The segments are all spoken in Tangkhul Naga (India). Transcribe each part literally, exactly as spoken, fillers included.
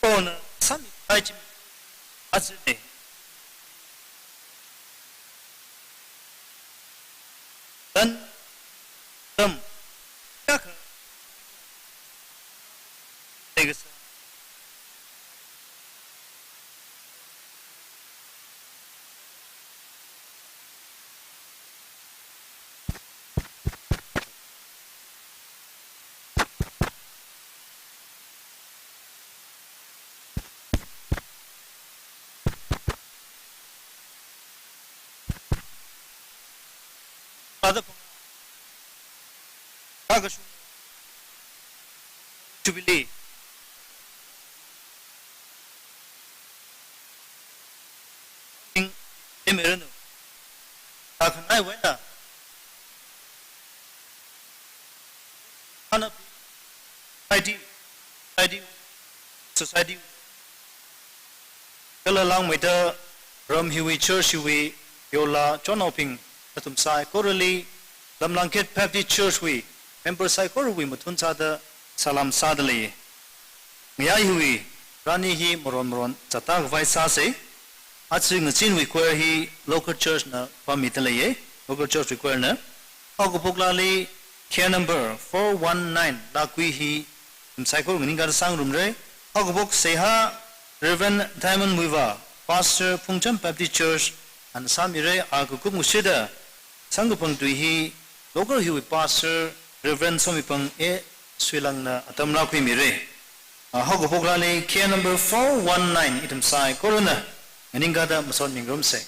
Ona sami kaichim atsine. Dan tam kaka tegasa. Ada pang. Kaka shung. Jubilee. Ing, emeranu. Takhanai wena. Ana, I D, I D, society. Kala langmeida ram hiwui church hiwui yola chonnaobing, nathum saikorali Lamlangket Baptist Church wui member saikorawui mathun sāda salam sādalei. Ngayā hiwui rani hi maron maron zatta khavai sāsei. Aja ngazinwui choir hi local church na pammidaleiye, local church wui choir na. Haokabok laali care number four one nine lakui hi nathum saikora nganingkada sāngarumre. Haokabok seihā Reverend Diamond Muivah, Pastor Phungcham Baptist Church, ana sāmire, a kakup ngashida samkaphang tui hi local hiwui Pastor Reverend Somipang A Suilang na atam rākhuimire. Ah, haokaphok rāli K number four one nine, ithum saikorana nganingkāda masot mingarumsa.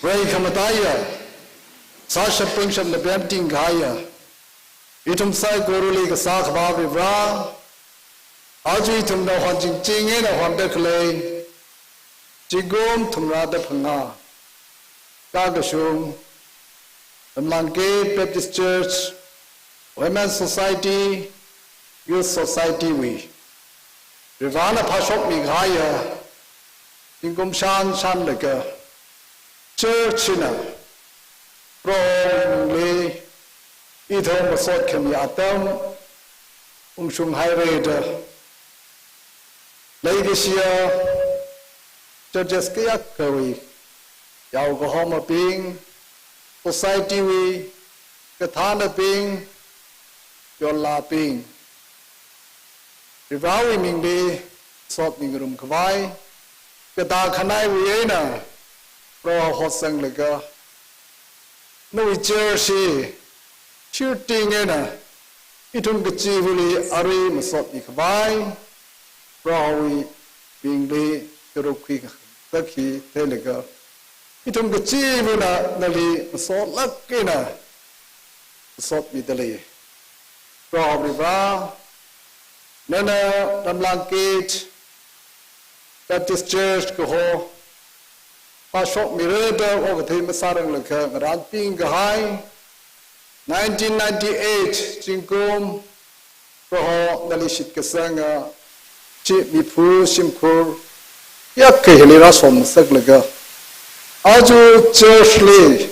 Rai khamataiya, sāshap pangshap napemting kahaiya, ithum saikorali kasā Akhava Varivara, aja ithumna hon chingching eina honda khalei, zingkum thumrada phangā, kakashung, Lamlangke Baptist Church, Women Society, Youth Society wui, Varivarana phāshokmi kahaiya, zingkum shān shānlaga, church hina, Prohowui mingli, ithum masot khami atam, ungshung haira da, leikashiya, churches kayākhawui, yaokahomabing, society wui, kathānabing, yonlābing, Varivarāwui mingli sotmingarum khavai, katākhanaiwui eina Proho hosanglaga, nawui church hi shirting eina ithum kachivali arui masotmi khavai, Prohowui mingli sharuk khuikasang hi theilaga, ithum kachivana nali masotlāk eina masotmida lei. Proho Varivarā, nana Lamlang Gate Baptist Church kaho phāshokmira da okathui masāranglakha ngarānping kahai, nineteen ninety-eight zingkum, Proho nali shitkasanga chi miphu shimkhur kayākha hili rāshomngasaklaga, aja church li,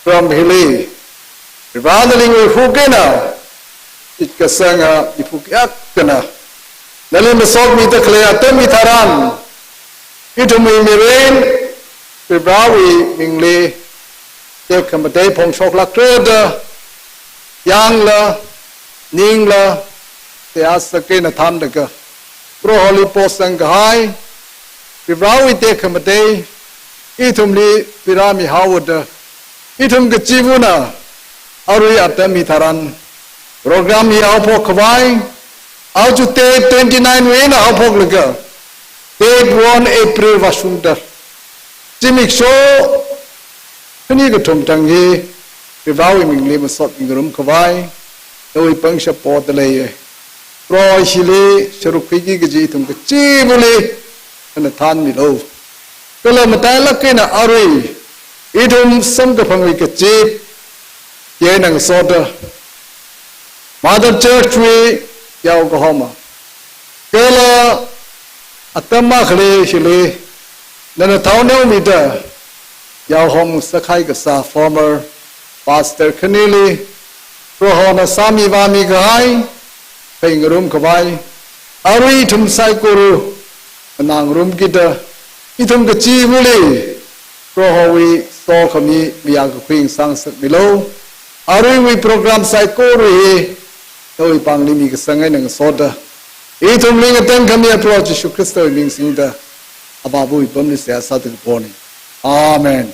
ram hili, Varivarā nali ngahokhana, shitkasanga miphu kayākhana nali masotmida khalei atam hitharan, ithumwui mirin Varivarāwui mingli tekhamatei phongshoklākra da, yangla, ningla, seihā sāki eina thānlaga, Proholi posang kahai Varivarāwui tekhamatei ithumli pharāmi haoda, ithum kachivana arui atam hitharan program hi haophok khavai, aja date twenty-nine wui eina haophoklaga, date one April vāshungda, zimiksho khani kathum thang hi Varivarāwui mingli masotmingarum khavai, nawui pangshap poda leiya. Proho hili sharuk khuiki kaji ithum kachivali nana thānmilu. Kala matailāk eina arui ithum samkaphangwui kazip eina ngasoda, Mother Church wui yao kahoma, kala atam akhali hili nana thao neomida yao homngasak kahai kasā former pastor khanili Prohona sāmi vāmi kahai pheingarum khavai, arui ithum saikora nganāngarumkida, ithum kachivali Prohowui sokhami mayā kakhui ngasāngasakmilu. Aruiwui program saikora hi nawui pāngli mikasang eina ngasoda, ithumli ngatangkhamiya Proho Jishu Khristawui ming singda, Avāva̱wui pamli seihā sāda kapona. Amen.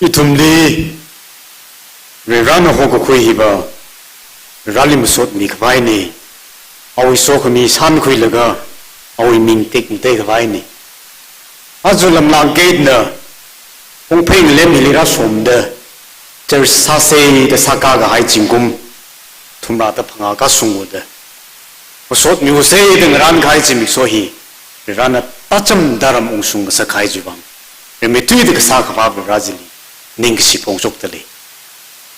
Ithumli Varivarāna hokakhui hiva, Varivarāli masotmi khavaina, awui sokhami sānkhuilaga, awui ming tekmatei khavaina. Aja Lamlang Gate na Pongphei ngalem hili rāshomda, church sāsa da sākā kahai zingkum thumrāda phangā kasung uda, masotmiusa da ngarān kahai zimiksho hi, Varivarāna tacham tharam ungshung ngasakahai chiwui vang, rimeithuida kasā Akhava Varivarā chili ningkashi phongshokda lei.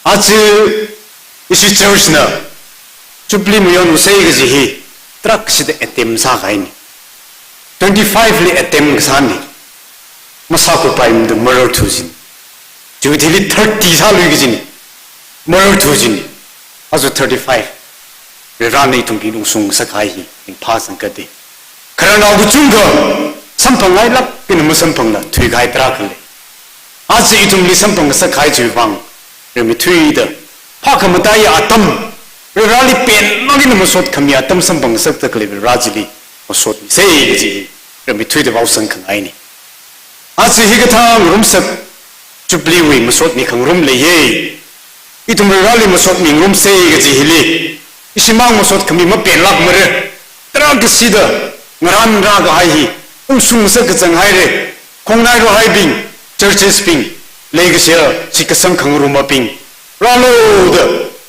Aja ishi church na Jubilee mayonsa kaji hi tarākha shida attempt sākahaina. Twenty-five li attempt kasāna. Masākhuipaimada marar thuchina. Chiwui thili thirty sālui kajina. Marar thuchina. Aja thirty-five. Varivarāna ithumwui ungshung ngasakhai hi ringphāsangkate. Khararnao kachungkha samphangngailāk eina masamphangla thuikahai tarākha lei. Aja ithumli samphang ngasakhai chiwui vang, rimeithuida phākhamataiya atam, Varivarāli penmang eina masot khami atam samphang ngasakda khalei Varivarā chili masotmisa kaji rimeithuida vaosang khangaina. Aja hikathā ngarumsak Jubilee wui masotmi khangarum leiya. Ithum Varivarāli masotmingarumsa kaji hili, ishimang masot khami mapenlākmara. Tarākha shida ngarān rākahai hi ungshung ngasak kachang haira. Khongnai rohaibing, churches bing, leikashiya shitkasang khangarumabing, rālu da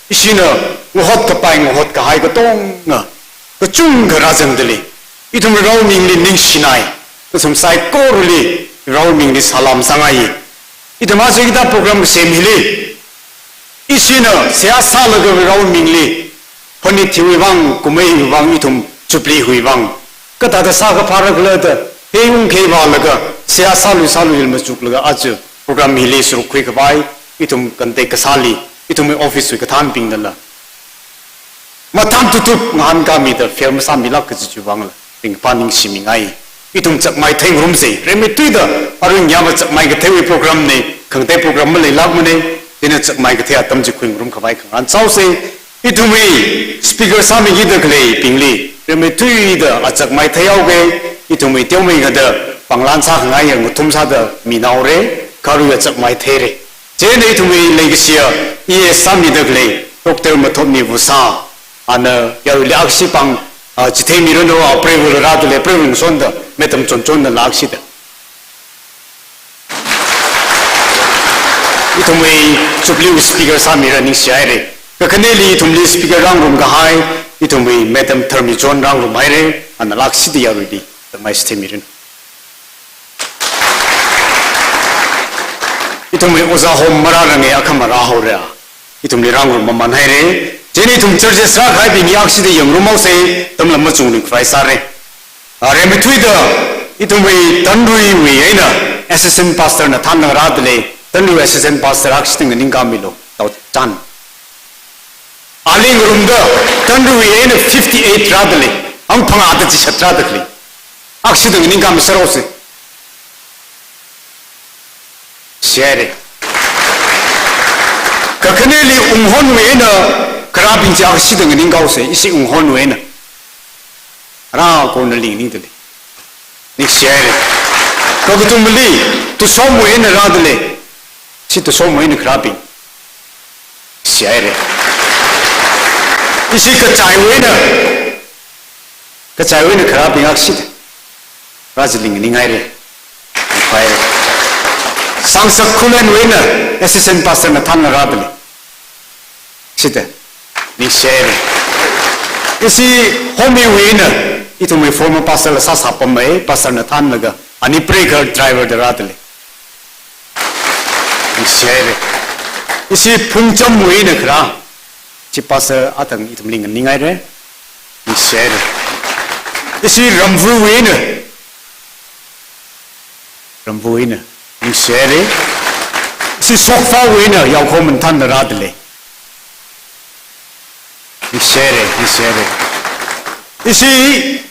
ishina ngahot kapai ngahot kahai katonga kachungkha rāzangda lei. Ithum Varivarāwui mingli ningshinai, kasam saikorali Varivarāwui mingli salam sāngai. Ithum aja hikathā program kasem hili, ishina seihā sālaga Varivarāwui mingli, phanit hiwui vang, kumeiwui vang, ithum Jubilee hiwui vang kathāda sākaphāra khala da, Kheyung khei vālaga, seihā sālui sāluila machuklaga aja program hili sārukkhui khavai, ithum contact kasāli, ithumwui office wui kathānabingnala mathān tutup ngahānkāmida fail masāmilāk kaji chiwui vangla ringphā ningshimingai. Ithum chakmai theingarumsa, rimeithuida arui ngyāva chakmai katheiwui program na, khangatei program maleilākmana, chieina chakmai kathei atam chi khuingarum khavai khangarān sāsa. Ithumwui speaker sāmikida khaleibingli rimeithuida achakmai theihaoga, ithumwui teomeikha da pānglan sākhangai ya ngathum sāda minaora, kha arui achakmai theira. Chieina ithumwui leikashiya E S sāmida khalei Doctor Mathotmi Vusā, ana yaruili akhashi pāng, ah, chitheimi ranu, ah, preivula rādalei, preivung sonda, madam chonchonna lākshida. Ithumwui Jubilee speaker sāmira, ningshihaira. Kakhaneli ithumli speaker rāngarum kahai, ithumwui Madam Tharmichon rāngarumhaira, ana lākshida yaruili, tamai chitheimi ranu. Ithumwui ojā hom marāranga, akhama rāhaora. Ithumli rāngarum mamānhaira. Chieina ithum churches rākahaibing akshida yangngarumhaosa, tamlam machungli khavai sāra. Ah, rimeithuida ithumwui Tanruiwui eina assistant pastor na thānna rādalei, Tanrui assistant pastor akshida nganingkāmilu, Tao Chan. Ali ngarumda Tanruiwui eina fifty-eight rādalei, ang phangāda chishat rāda khalei. Akshida nganingkāmi sāhaosa. Share. Kakhaneli Wunghonwui eina kharābing chi akshida nganingkāhaosa, ishi Wunghonwui eina. Rā kona ling ningdalei. Ningshihaira. Kakathumali, Tusomwui eina rādalei. Ishi Tusomwui eina kharābing. Ningshihaira. Ishi Kachaiwui eina. Kachaiwui eina kharābing akshida. Rā chili nganinghaira. Ningshihaira. Sangsak Khullenwui eina assistant pastor na thānna rādalei. Shida. Ningshihaira. Ishi Homiwui eina, ithumwui former pastor la sāsā pamai, pastor na thānlaga, ani preacher driver da rādalei. Ningshihaira. Ishi Phungchamwui eina kharā, chi pastor athang ithumli nganinghaira. Ningshihaira. Ishi Ramvuwui eina, Ramvuwui eina, ningshihaira. Ishi Sokphawui eina Yaokhoman thānna rādalei. Ningshihaira, ningshihaira. Ishi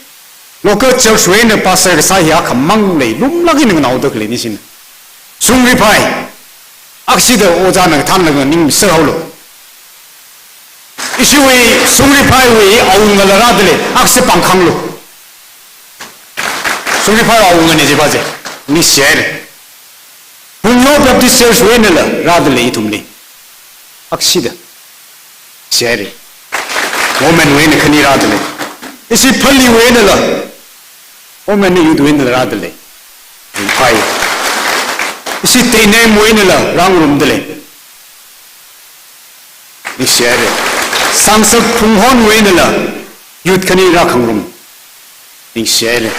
local church wui eina pastor kasā hi akhamang lei, lumlāk eina nganaoda khalei ni ishi. Sungriphai. Akshida ojāna thānlaga nganingmi sāhaolu. Ishiwui Sungriphaiwui awungala rādalei, akshida pāngkhanglu. Sungriphai awungana jiva chi. Ningshihaira. Phunglo Baptist Church wui einala rādalei ithumli. Akshida. Share. Women wui eina khani rādalei. Ishi Phalliwui einala. Women youth wui einala rādalei. Pai. Ishi Teinamwui einala rāngarumdalei. Ningshihaira. Sangsak Phunghonwui einala youth khani rākhangarum. Ningshihaira.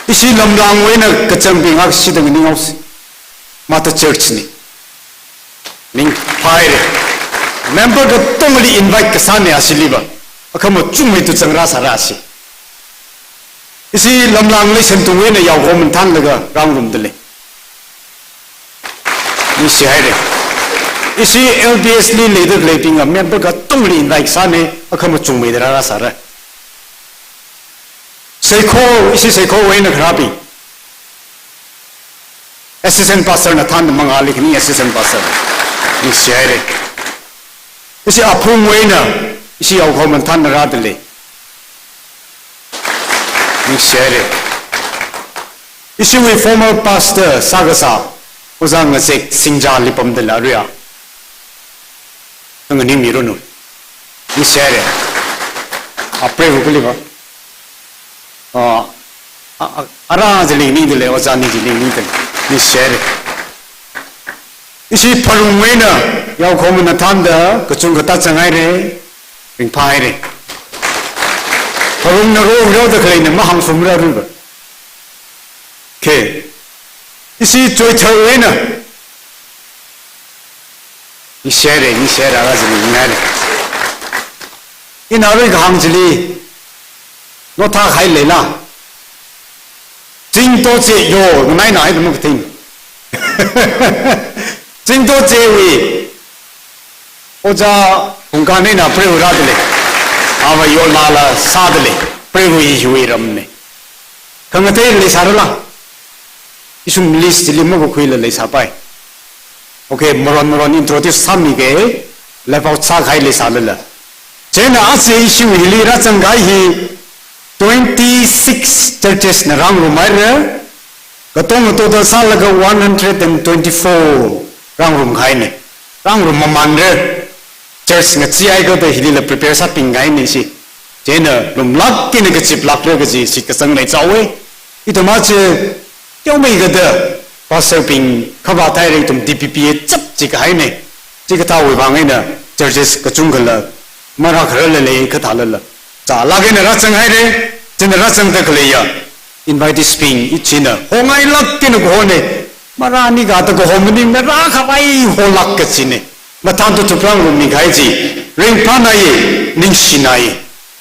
Ishi Lamlangwui eina kachangbing akshida nganinghaosa. Mother Church na. Ningphāhaira. Member katongali invite kasāna ashiliva. Akhama chungmei tu changrā sāra ashi. Ishi Lamlangli Sentungwui eina Yaokhoman thānlaga rāngarumdalei. Ningshihaira. Ishi L B S li leida khaleibingva member katongali invite sāna, akhama chungmeida rāra sāra. Seikho, ishi Seikhowui eina kharābing. Assistant pastor na thānda mangāli khani assistant pastor. Ningshihaira. Ishi Aphungwui eina, ishi Yaokhoman thānna rādalei. Ningshihaira. Ishiwui former pastor sākasā, Ojā Ngazek Singja li pamdalei aruiva. Nganingmiranu. Ningshihaira. Apreiva kaliva. Ah, a, a, ara chili nganingdalei, ojā ni chili nganingdalei. Ningshihaira. Ishi Pharungwui eina Yaokhoman na thānda kachungkha tāzanghaira, ringphāhaira. Pharungna rorhaoda khaleina mahāngphumra aruiva. Okay. Ishi Choitharwui eina. Ningshihaira, ningshihaira, ara chili nganinghaira. Ina arui kahāng chili. Notha khai leila. Zingto che yo, nganai na hai dama kating. Zingto chewui, Ojā Phungkan eina preiwui rāda lei. Ava yollala sāda lei. Preiwui hiwui ramna. Khangatei leisārala. Ishum list chili makakhuila leisāpai. Okay, maron maron introduce sāmige, left out sākahai leisālala. Chieina aja ishiwui hili rāzangkahai hi twenty-six churches na rāngarumhaira, katonga total sālaga one hundred and twenty-four rāngarumkahaina. Rāngarum mamanra, church ngacheehai kathā hilila prepare sābingkahaina ishi. Chieina rumlāk eina kachiplākra kaji shitkasang leichaowa. Ithum aja teomeikha da pastor bing khavā thāhaira, ithum D P P A chap chikahaina. Chikathāwui vang eina churches kachungkhala marākhararla lei, kathālala. Chālāk eina rāzanghaira, chieina rāzangda khaleiya invitees bing ichina hongailāk eina kahona. Marāni kathā kaho maningla rākhavai holāk kachina. Mathān tutup rāngarummikahai chi ringphānai, ningshinai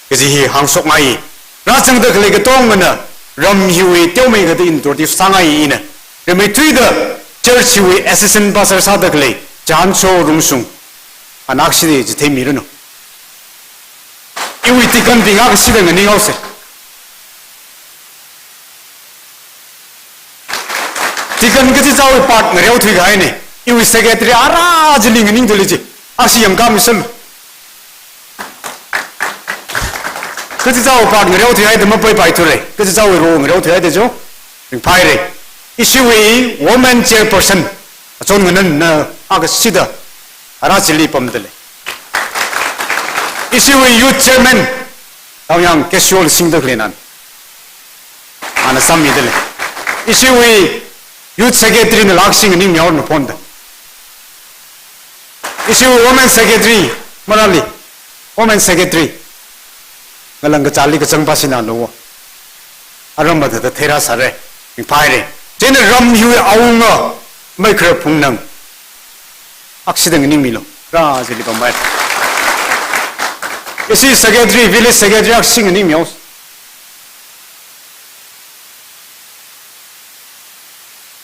kaji hi hāngshokngai. Rāzangda khalei katongana ram hiwui teomeikha da introduce sāngai ina. Rimeithuida church hiwui assistant pastor sāda khalei Chancho Rungshung, ana akshida chitheimiranu. Iwui deacon bing akshida nganinghaosa. Deacon kachichāwui part ngareothuikahaina. Iwui secretary ara chili nganingda lei chi. Akshi yangkāmisalu. Kachichāwui part ngareothuihaida mapaipaithura. Kachichāwui role ngareothuihaida jo. Ringphāhaira. Ishiwui woman chairperson, achon nganāna akshida ara chili pamda lei. Ishiwui youth chairman, Taoyang Casual singda khalei nan, ana sāmida lei. Ishiwui youth secretary nala akshi nganingmihaoranu phonda. Ishiwui women secretary, marāli, women secretary, ngalang kachāli kachangpa sinā lo. Aram mathāda theirāsāra, ringphāhaira. Chieina ram hiwui awunga, Maikhara Phungnang, akshida nganingmilu. Rā chili pampai. Ishi secretary, village secretary akshi nganingmihaosa.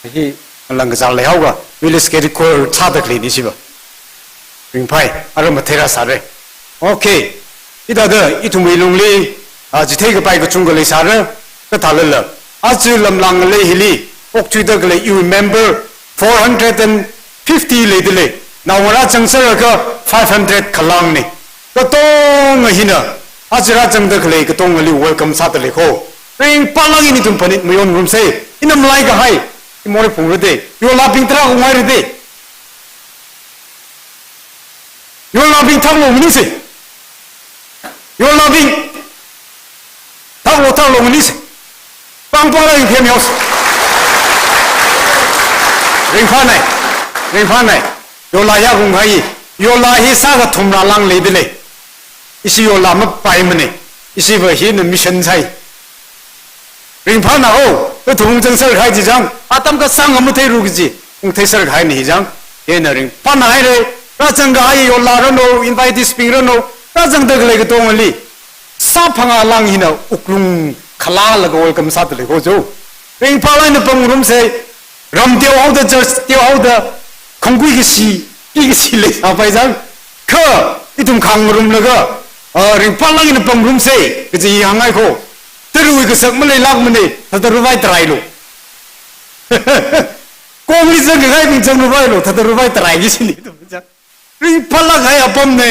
Hi ngalang kachāla leihaoga, village secretary ko sāda khaleina ishiva. Ringphāi, aram matheirāsāra. Okay. Hithāda ithumwui lungli, ah, chitheikapai kachungkha leisāra, kathālala, aja lamlang lei hili okthuida khalei iwui member four hundred and fifty leida lei. Naongarā changserlaga five hundred khalāngna. Katonga hina, aja rāzangda khalei katongali welcome sāda lei kho. Ringphālāk eina ithum phanit mayonngarumsa. Ina malaikahai, i morei phungra de, yollābing tarākha ngaira de. Yollābing thaklo maningsa. Yollābing thaklo, thaklo maningsa. Pāng pāng rāyangkhemihaosa. Ringphānai, ringphānai. Yollā yakunghai, yollā hi sākha thumrā lāng leida lei. Ishi yollā mapaimana. Ishiva hina mission sai. Ringphāna o, kathum ungzangserkahai chi chang, atam kasāng amatheiru kaji ungtheiserkahaina hi chang. Hina ringphānāhaira, rāzangkahai yollā ranu, invitees bing ranu, rāzangda khalei katongali sāphangā lāng hina wuklung khalālaga welcome sāda lei kho jo. Ringphālāk eina pamngarumsa, ram teohaoda, church teohaoda, khangkui kashi, ki kashi leisāpai chang. Kha ithum khangngarumlaga, ah, ringphālāk eina pamngarumsa kaji hāngngai kho. Tarawui kasak maleilākmana, thāda ruvai tarailu. Kongli zangkahai bing zangruilu, thāda ruvai tarai kashina ithum chang. Ringphālākhai apamna,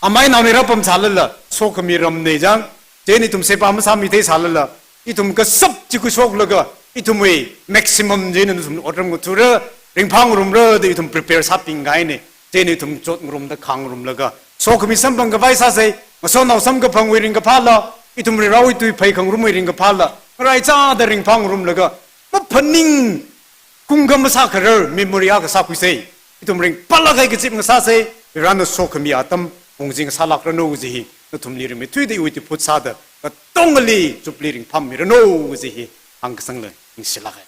amai naona rāpamsālala, sokhami ramna chang. Chieina ithum seba masāmitheisālala, ithum kasap chi khuishoklaga, ithumwui maximum chieina nathum otram ngathura, ringphāngarumra da ithum prepare sābingkahaina. Chieina ithum chotngarumda khangngarumlaga, sokhami samphangkhavai sāsa, ngasotnao samkaphangwui ringkaphāla, ithum Varivarāwui tui phei khangarumwui ringkaphāla, ngaraichāda ringphāngarumlaga, maphaning kungkha masākharar memory akha sākhuisa. Ithum ringphālākhai kazip ngasāsa, Varivarāna sokhami atam pung chi ngasālākranu kaji hi, nathumli rimeithuida iwui tiphut sāda, katongali chupli ringphāmiranu kaji hi, hāngkasangla, ningshilākhai.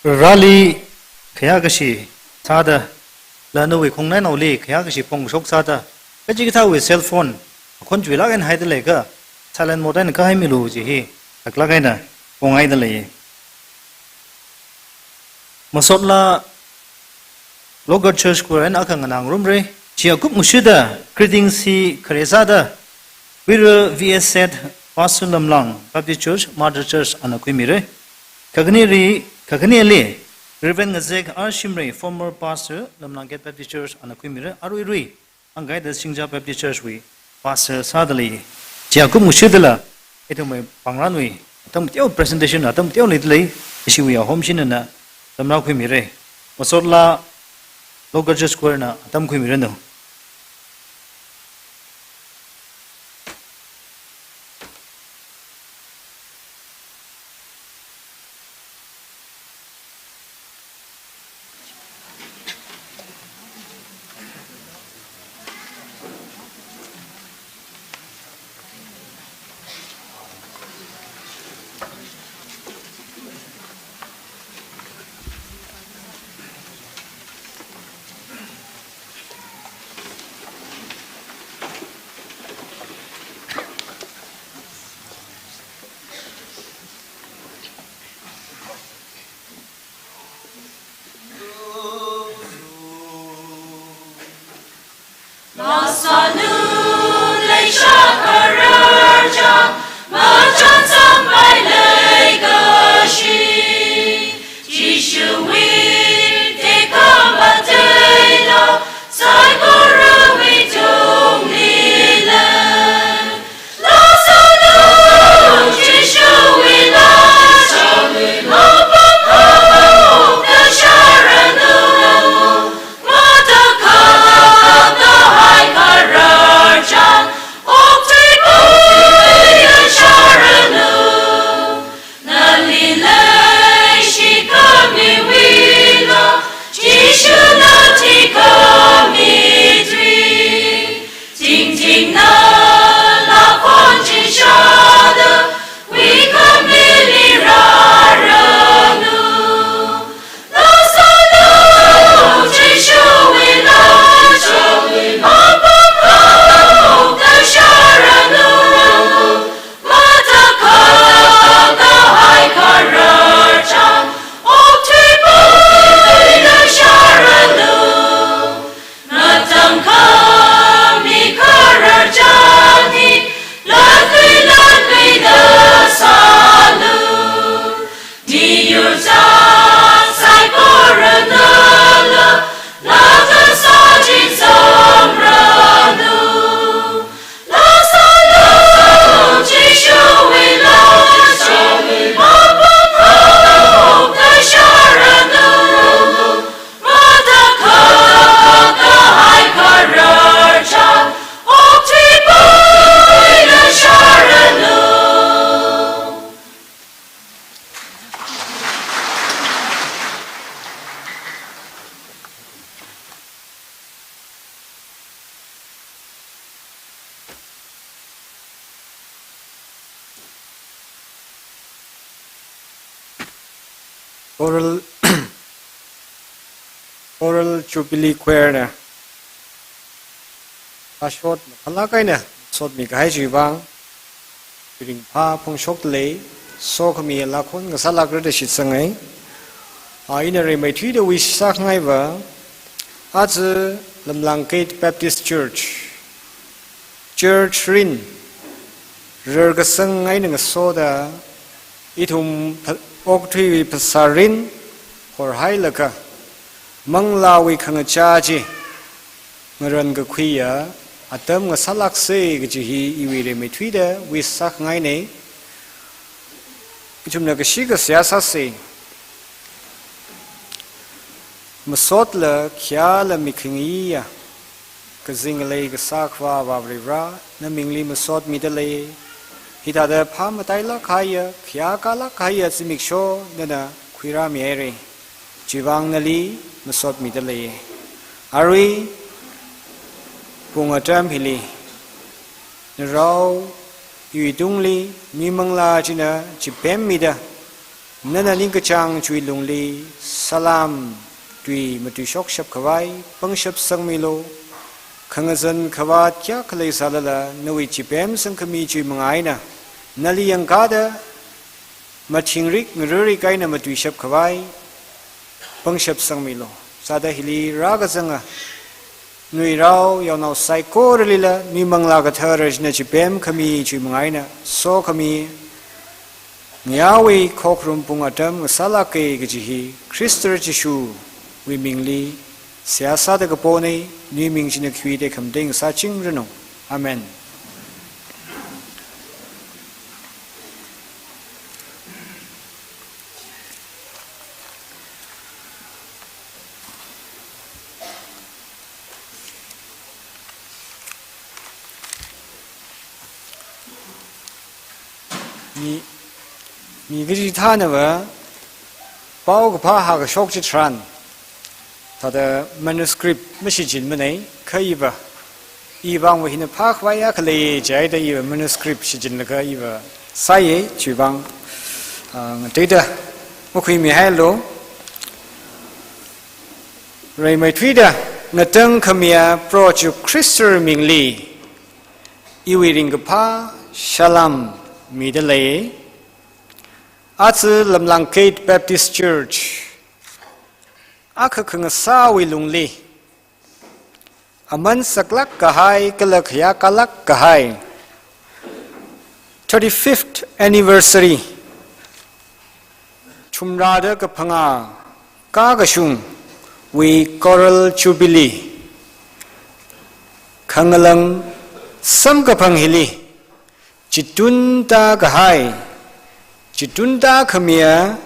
Varivarāli khayākashi sāda, kala nawui khongnainaoli khayākashi phongshok sāda, Kachikathāwui cell phone, akhon chuilāk eina haida leiakha, silent mode eina kahaimilu kaji hi, taklāk eina ponghaida lei. Masotla local church choir eina akha nganāngarumra. Chi akup ngashida, greetings hi khare sāda, Wira V S Z, Pastor Lamlang Baptist Church, Mother Church ana khuimira. Kakhaneli, kakhaneli, Reverend Ngazek R Shimray, former Pastor, Lamlang Gate Baptist Church ana khuimira. Aruirui, Angaida Singja Baptist Church wui Pastor sāda lei. Chi akup ngashidala, ithumwui pāngranwui atam kateo presentation atam kateo leida lei, ishiwui ahom shinana tamrā khuimira. Masotla local church choir na atam khuimiranu. Lāsālu leisha khararchān, machān sampai leikashi. Jishuwui tekhamatei lā, saikorawui tungli lei. Lāsālu Jishuwui lāchān, apam haokasharanu. Matakhak kahai khararchān, okthuipuida sharanu. Nali leishi khamiwuila, Jishuna thikhami tui. Tingtingna lākhon chishāda, wui khamili rāranu. Lāsālu Jishuwui lāchān, apam haokasharanu. Matakhak kahai khararchān, okthuipuida sharanu. Ngatangkhami khararchān hi, latluilatluida sālu. Miyur zat saikoranala, lākasā ching samranu. Lāsālu Jishuwui lāchān, apam haokasharanu. Matakhak kahai khararchān, okthuipuida sharanu. Choral, Choral Jubilee Choir na ashot makhalak eina sotmi kahai chiwui vang, ringphā phongshokda lei, sokhami lākhon ngasālākra da shitsangai. A, ina rimeithuida wish sākhangaiva, aja Lamlang Gate Baptist Church, Church rin, rarkasang eina ngasoda, ithum pha-, okathui phasā rin horhailaga, manglāwui khangachā chi ngarānkakhuiya atam ngasālāksa kaji hi iwui rimeithuida wish sākhangaina. Ithumna kashi kasā sāsa. Masotla khayāla mikhangaiya, kazing ngalei kasā Akhava Avā Varivara, na mingli masotmida lei. Hithāda phāmatailāk kahaiya, khayākalāk kahaiya zimiksho nana khuirāmihaira. Chiwui vang nali masotmida lei. Arui pung atam hili, narao iwui tungli, mi manglā china chipemmida, nana ningkachāng chiwui lungli salam tui matuishokshap khavai pangshap sangmilu. Khangazan khavāt kayākha leisālala, nawui chipemsang khami chiwui manga eina, nali yangkāda mathingrik ngarurrik eina matuishap khavai pangshap sangmilu. Sāda hili rākazanga nawui rao yaonao saikoralila, nawui Manglā Kathara china chipem khami chiwui manga eina, sokhami ngayāwui khokharum pung atam ngasālāka kaji hi Khrista Jishuwui mingli seihā sāda kapona, nawui ming china khuida khamatei ngasāchingranu. Amen. Mi, mi kachikathānava paokaphā hākashok chitharan, thāda manuscript mashichinmana, kha iva, ivangva hina phākhavai akha lei jihaida iva manuscript shichinlaga iva sāya, chiwuivang, ah, ngateida makhuimihailu. Rimeithuida ngatangkhamiya Proho Jishu Khristawui mingli iwui ringkaphā salam midalei. Aja Lamlang Gate Baptist Church akha khangasāwui lungli aman saklāk kahai kala khayākalāk kahai thirty-fifth anniversary, thumrāda kaphangā kakashungwui Coral Jubilee khangalang samkaphang hili chitunta kahai, chitunta khamiya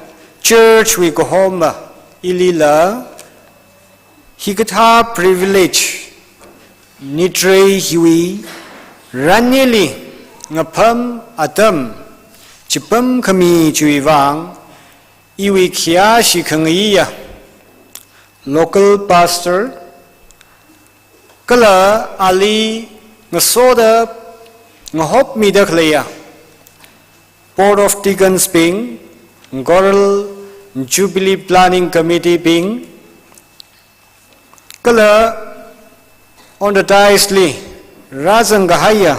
church wui kahoma ilila hikathā privilege nitrei hiwui ranili ngapham atam chipam khami chiwuivang iwui khayāshi khangaiya local pastor kala ali ngasoda ngahopmida khaleiya Board of Deacons bing, Coral Jubilee Planning Committee bing, kala on the dais li rāzang kahaiya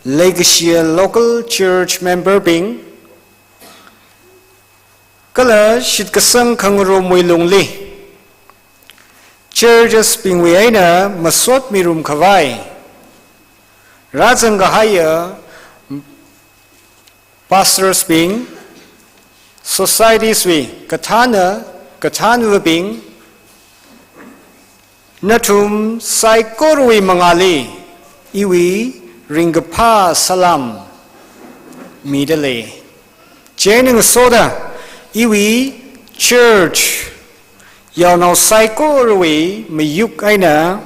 leikashiya local church member bing, kala shitkasang khangarumwui lungli churches bingwui eina masot mirum khavai rāzang kahaiya pastors bing, societies wui kathāna kathānavabing, nathum saikorawui mangāli iwui ringkaphā salam midalei. Chieina ngasoda iwui church yaonao saikorawui mayuk eina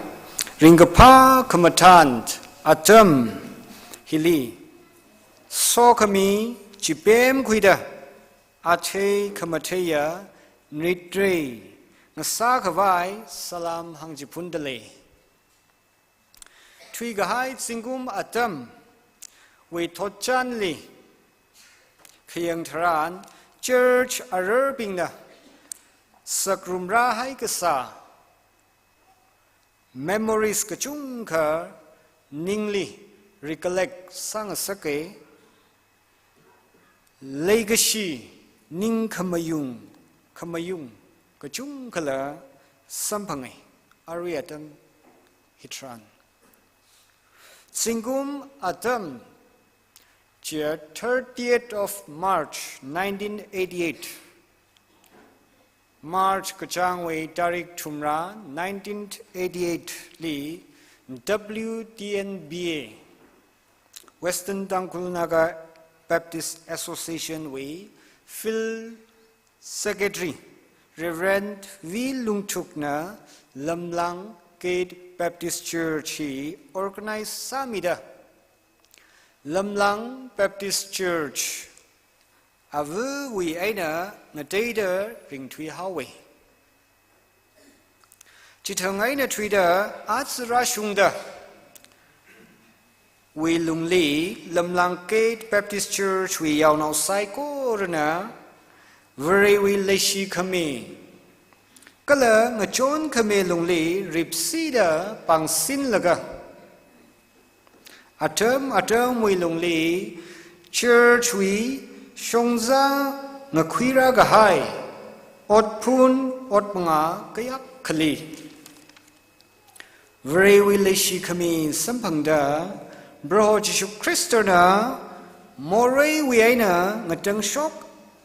ringkaphā khamathān atam hili sokhami chipemkhuida athei khamatheiya nitrei ngasā khavai salam hāngchiphundalei. Thuikahai zingkum atamwui thotchanli khayang tharan church ararbingna sakrumrāhai kasā memories kachungkha ningli recollect sāngasaka, leikashi ningkhamayung, khamayung kachungkhala samphanga arui atam hitharan. Zingkum atam chiya thirtieth of March nineteen eighty-eight. March kachāngwui tarik thumrā nineteen eighty-eight li W T N B A, Western Tangkhul Naga Baptist Association wui Field Secretary Reverend V Lungthukna Lamlang Gate Baptist Church hi organize sāmida Lamlang Baptist Church avawui eina ngateida ringthuihaowa. Chithang eina thuida aja rāshungda wui lungli Lamlang Gate Baptist Church wui yaonao saikorana Varewui leishikhami Kala ngachon khami lungli ripsida pangsinlaga, atam atamwui lungli church wui shongza ngakhuira kahai otphun otmanga kayak khali, Varewui leishi khami samphangda, Proho Jishu Khristana moreiwui eina ngatangshok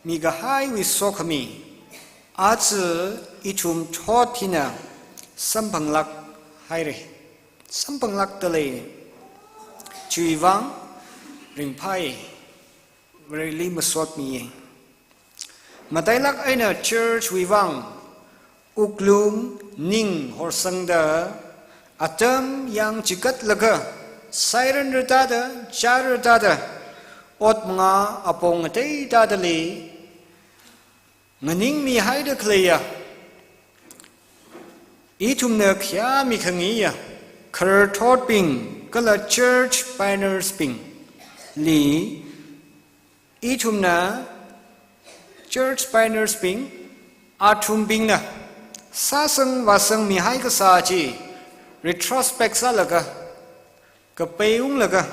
mikahaiwui sokhami, aja ithum thot hina samphanglāk haira. Samphanglākdalei. Chiwuivang ringphai, Vareli masot miya. Matailāk eina church wui vang wuklung ning horsangda, atam yang chikatlaga, sairan ratada, char ratada, otmanga apong ateitadali nganingmihaida khaleiya ithumna khayā mikhangayiya khararthotbing kala church pioneers bingli, ithumna church pioneers bing, athumbingna sāsang vāsangmihai kasā chi retrospect sālaga, kapeiunglaga,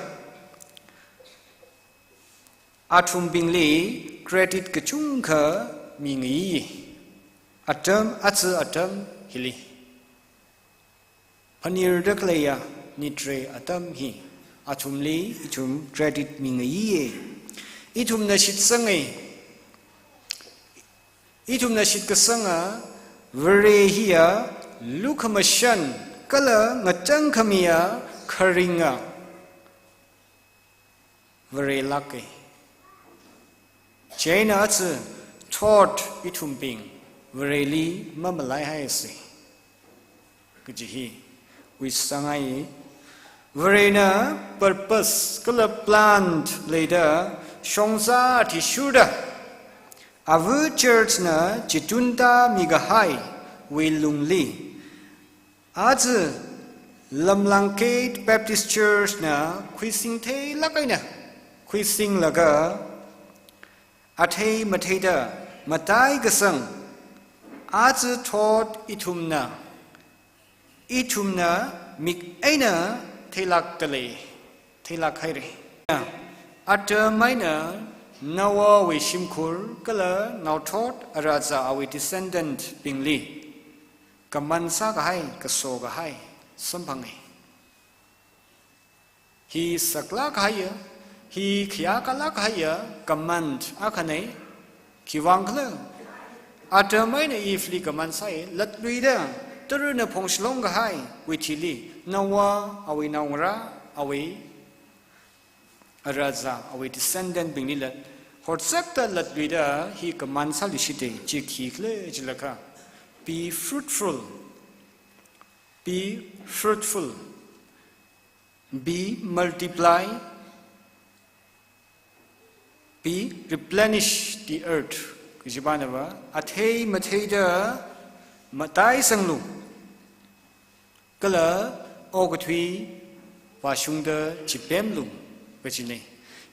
athumbingli credit kachungkha mingayi. Atam, aja atam hili, phanirda khaleiya nitre atam hi athumli ithum credit mingayiya. Ithumna shitsanga, ithumna shitkasanga Vare hiya lukhamashan kala ngatangkhamiya kharinga Varelāka. Chieina aja thot ithumbing Vareli mamalaihaisa kaji hi wisangaiya. Varena purpose kala plan leida shongza athishurda, ava church na chitunta mikahaiwui lungli, aja Lamlangkate Baptist Church na khuising theilāk eina khuisinglaga, athei matheida matai kasang, aja thot ithumna, ithumna mik eina theilākdalei, theilāk haira. Atam eina Noahwui shimkhur kala naothot arazā awui descendant bingli command sākahai, kasokahai samphanga. Hi saklāk kahaiya, hi khayākalāk kahaiya command akhana. Khiwuivang khala? Atam eina Eve li command sāya, latluida, tarana phongshilong kahaiwui thili, Noah, awui naongarā, awui arazā, awui descendant bingli lat, horzakta latluida hi command sāluishita. Chi khikhala jilakha, be fruitful, be fruitful, be multiply, be replenish the earth. Kajiva nava, athei matheida mataisanglu, kala okathui vāshungda chipemlu kajina.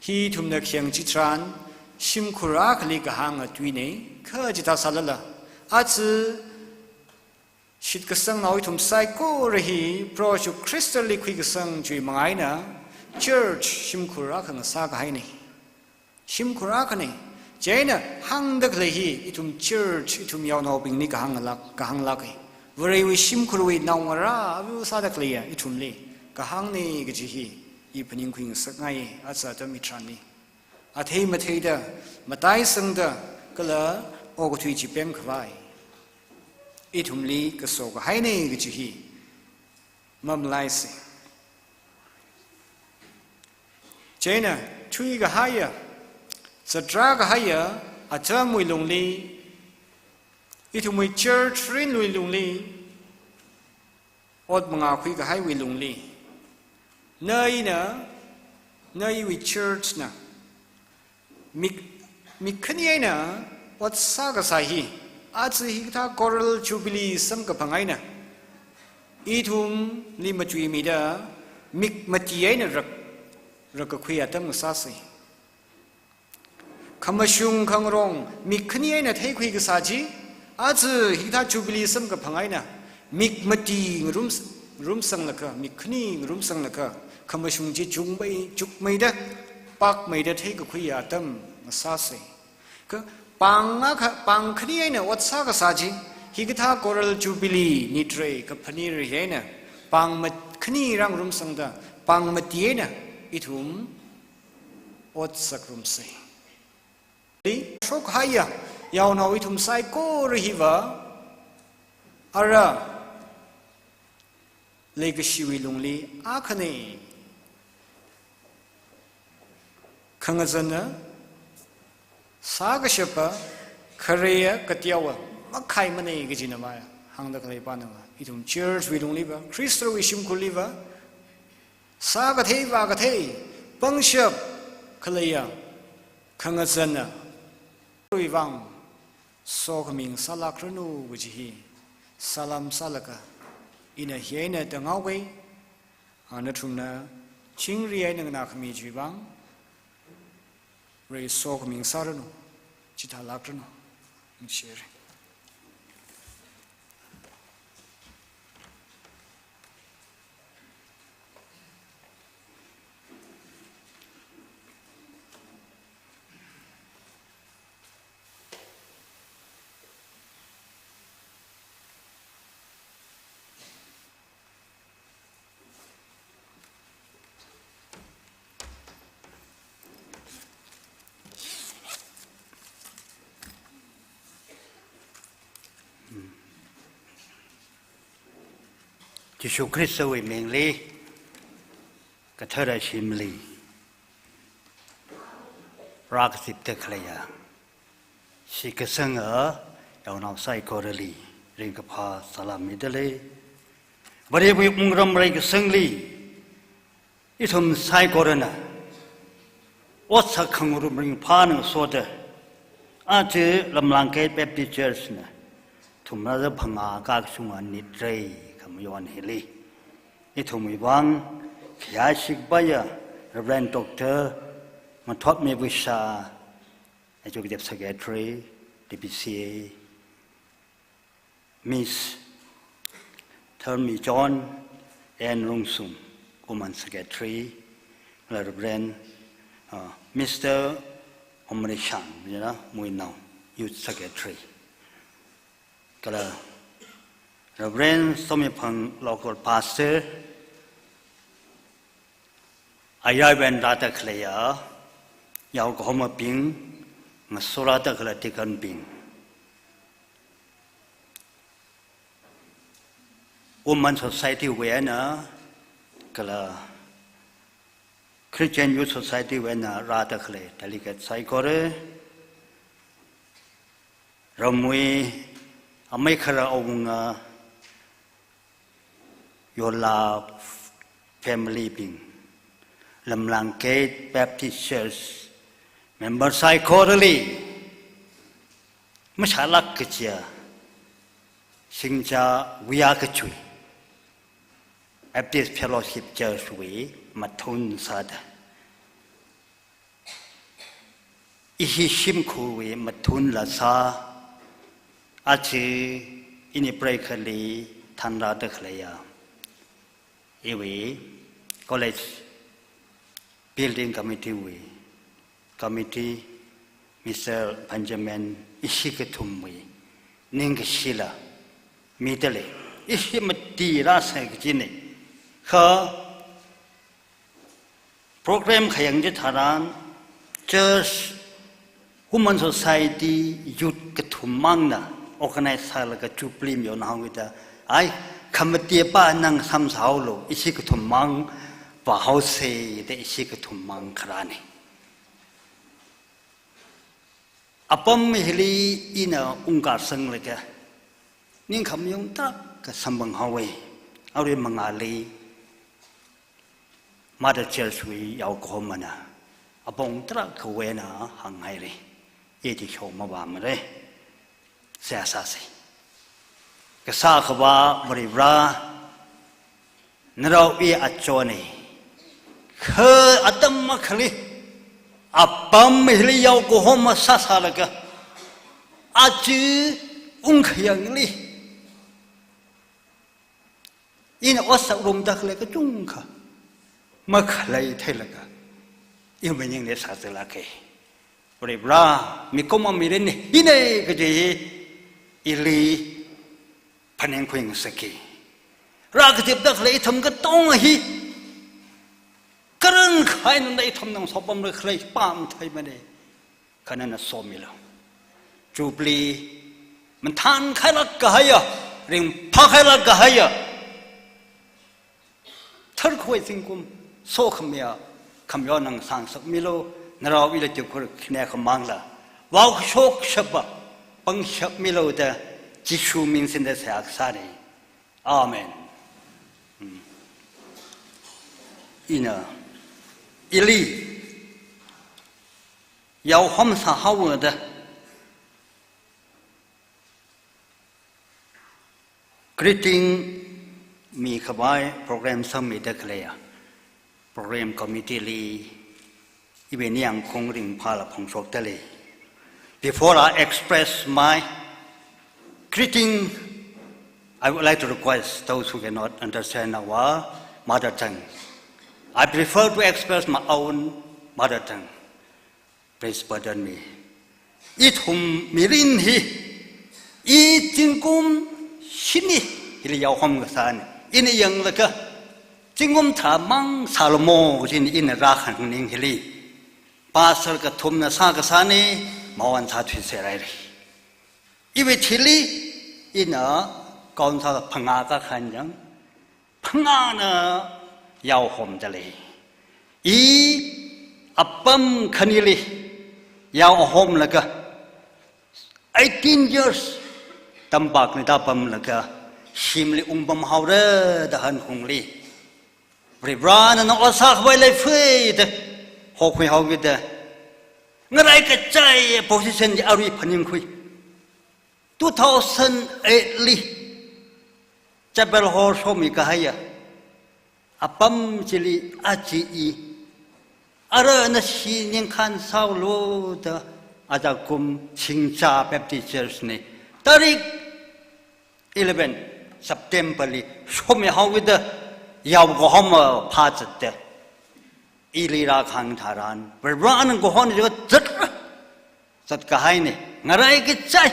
Hi ithumna khayang chitharan shimkhur akhali kahānga tuina, kha chithā sālala, aja shitkasangnao ithum saikora hi Proho Jishu Khristali khuikasang chiwui manga eina church shimkhur akha ngasākahaina. Shimkhur akhana. Chieina hāngda khalei hi ithum church, ithum yaonaobingli kahānglāk, kahānglāka. Varewui shimkhurwui naongarā ava sāda khaleiya ithumli kahāngna kaji hi i phaningkhui ngasakngai, aja atam hitharanli. Athei matheida, mataisangda, kala okathui chipemkhavai ithumli kasokahaina kaji hi mamalaisa. Chieina thuikahaiya, zatrākahaiya atamwui lungli, ithumwui church rinwui lungli, ot mangā khuikahaiwui lungli, na ina, na iwui church na mik, mik khani eina ot sākasā hi, aja hikathā Coral Jubilee samkaphang eina ithumli matuimida mik mati eina rak, rakkakhui atam ngasāsa. Khamashung khangarong mik khani eina theikhui kasā chi, Aja hithā Jubilee samkaphang eina, mik mati ngarum, ngarumsanglaga, mik khani ngarumsanglaga, khamashung chi chungmei, chukmeida, pakmeida theikakhuiya atam ngasāsei. Kha pāng akha, pāng khani eina ot sākasā chi, hikathā Coral Jubilee nitrei kaphanira hi eina, pāng mat-, khani rāngarumsangda, pāng mati eina, ithum ot sāngarumsei. Li, shokhaiya, yaonao ithum saikora hiva, ara, leikashiwui lungli, akhana, khangazana, sākashapa, khareya, kateowa, makhaimana kajina maya, hāngda khalei pānava, ithum church wui lungliva, Khristawui shimkhurliva, sākathei vākathei, pangshap, khaleiya, khangazana, wui vang, sokhami ngasālākranu kaji hi, salam sālaga, ina hi eina tānghaoga, a nathumna, chingri eina nganākhami chiwui vang, Vare sokhami ngasāranu, chithālākranu, ngashere. Jishu Khristawui mingli, kathara shimli, rākazipda khaleiya, shitkasanga yaonao saikorali, ringkaphā salam midalei. Varewui wungram reikasangli, ithum saikorana, ot sākhangarum ringphāna ngasoda, aja Lamlang Gate Baptist Church na, thumrāda phangā kakashunga nitrei khamayon hili, ithumwui vang, khayāshi kapaiya, Reverend Doctor Mathotmi Vishal, Executive Secretary, D B C A, Miss Tharmi John, N Rungsum, Women Secretary, Reverend, uh, Mister Omrishang, you know, Muinao, Youth Secretary. Kala Reverend Somiphang, Local Pastor, ayarwui eina rāda khaleiya, yaokahomabing, ngasorāda khalei deaconbing. Women Society wui eina, kala Christian Youth Society wui eina rāda khalei delegate saikora, ramwui amei kharā awunga, Yola family bing, Lamlang Gate Baptist Church member saikorali, mashālāk kajiya, singcha wuiya kachui, Baptist Fellowship Church wui mathun sāda, ishi shimkhurwui mathunla sā, aja ini preikhali thanrāda khaleiya, iwui College Building Committee wui Committee, Mister Benjamin, ishi kathumwui ningkashila midalei, ishi mati rāsai kajina. Kha program khayang chitharan, church, Women Society, youth kathum mangna organize sālaga Jubilee mayonhaowida, ai, khamati pa nang samsāhaolu, ishi kathum mang vāhaosei da ishi kathum mang kharāna. Apam hili ina ungkasanglaga, ningkhamayon tarākha samphanghaowa, arui mangāli, Mother Church wui yaokahomana, apong tarākhawui eina hānghaira, iti shok mavāmara, seihā sāsa. Kasā Akhava Varivara, narao i achonna, kha atam akhali, apam hili yaokahoma sāsālaga, aja ungkhayangli ina ot sāngarumda khalei kachungkha makhalei theilaga, iwui maningli sāzālāka. Varivara, mikumowui mirinna hina kaji hi ili phaningkhui ngasaka. Rākazipda khalei ithum katonga hi, karan khaina ithumna ngasopamra khalei pamtheimana. Kha nana somilu. Jubilee mathānkhailāk kahaiya, ringphākhailāk kahaiya, tharkhuiwui zingkum, sokhamiya khamayon ngasāngasakmilu. Narao ila tuikhur khani khamangla vaoshok shapa pangshap milu da Jishu ming singda seihā kasāna. Amen. Hmm. Ina ili yaohom sāhaoda greeting mikhavai program sāmida khaleiya program committee li iwui ningyāng khaung ringphāla phongshokdalei. Before I express my greeting, I would like to request those who cannot understand our mother tongue. I prefer to express my own mother tongue. Please pardon me. Ithum mirin hi, i zingkum shini hili yaohom kasāna. Ina yanglaga, zingkum tharā mang sālamo kaji ina rākhangning hili pastor kathumna sākasāna, mawon sāthuiserhaira. Iwui thili ina council phangā kakhangayang, phangāna yaohomdalei. I apam khanili yaohomlaga, eighteen years tampakli tāpamlaga, shimli ungpamhaora da hanungli, Varivarana nana ot sākhavai leifida hokhuihaokida, ngarai kachai position li arui phaningkhui. Two thousand eight li Chapel Hall shomi kahaiya apam chili aja i, ara nashi ningkhān sālu da ajakum Singcha Baptist Church na tarik eleven September li shomihaoda yaokahoma phāzatda, ili rākhang tharan, Varivarana kahon jiakha zatra, zatkahaina. Ngarai kachai,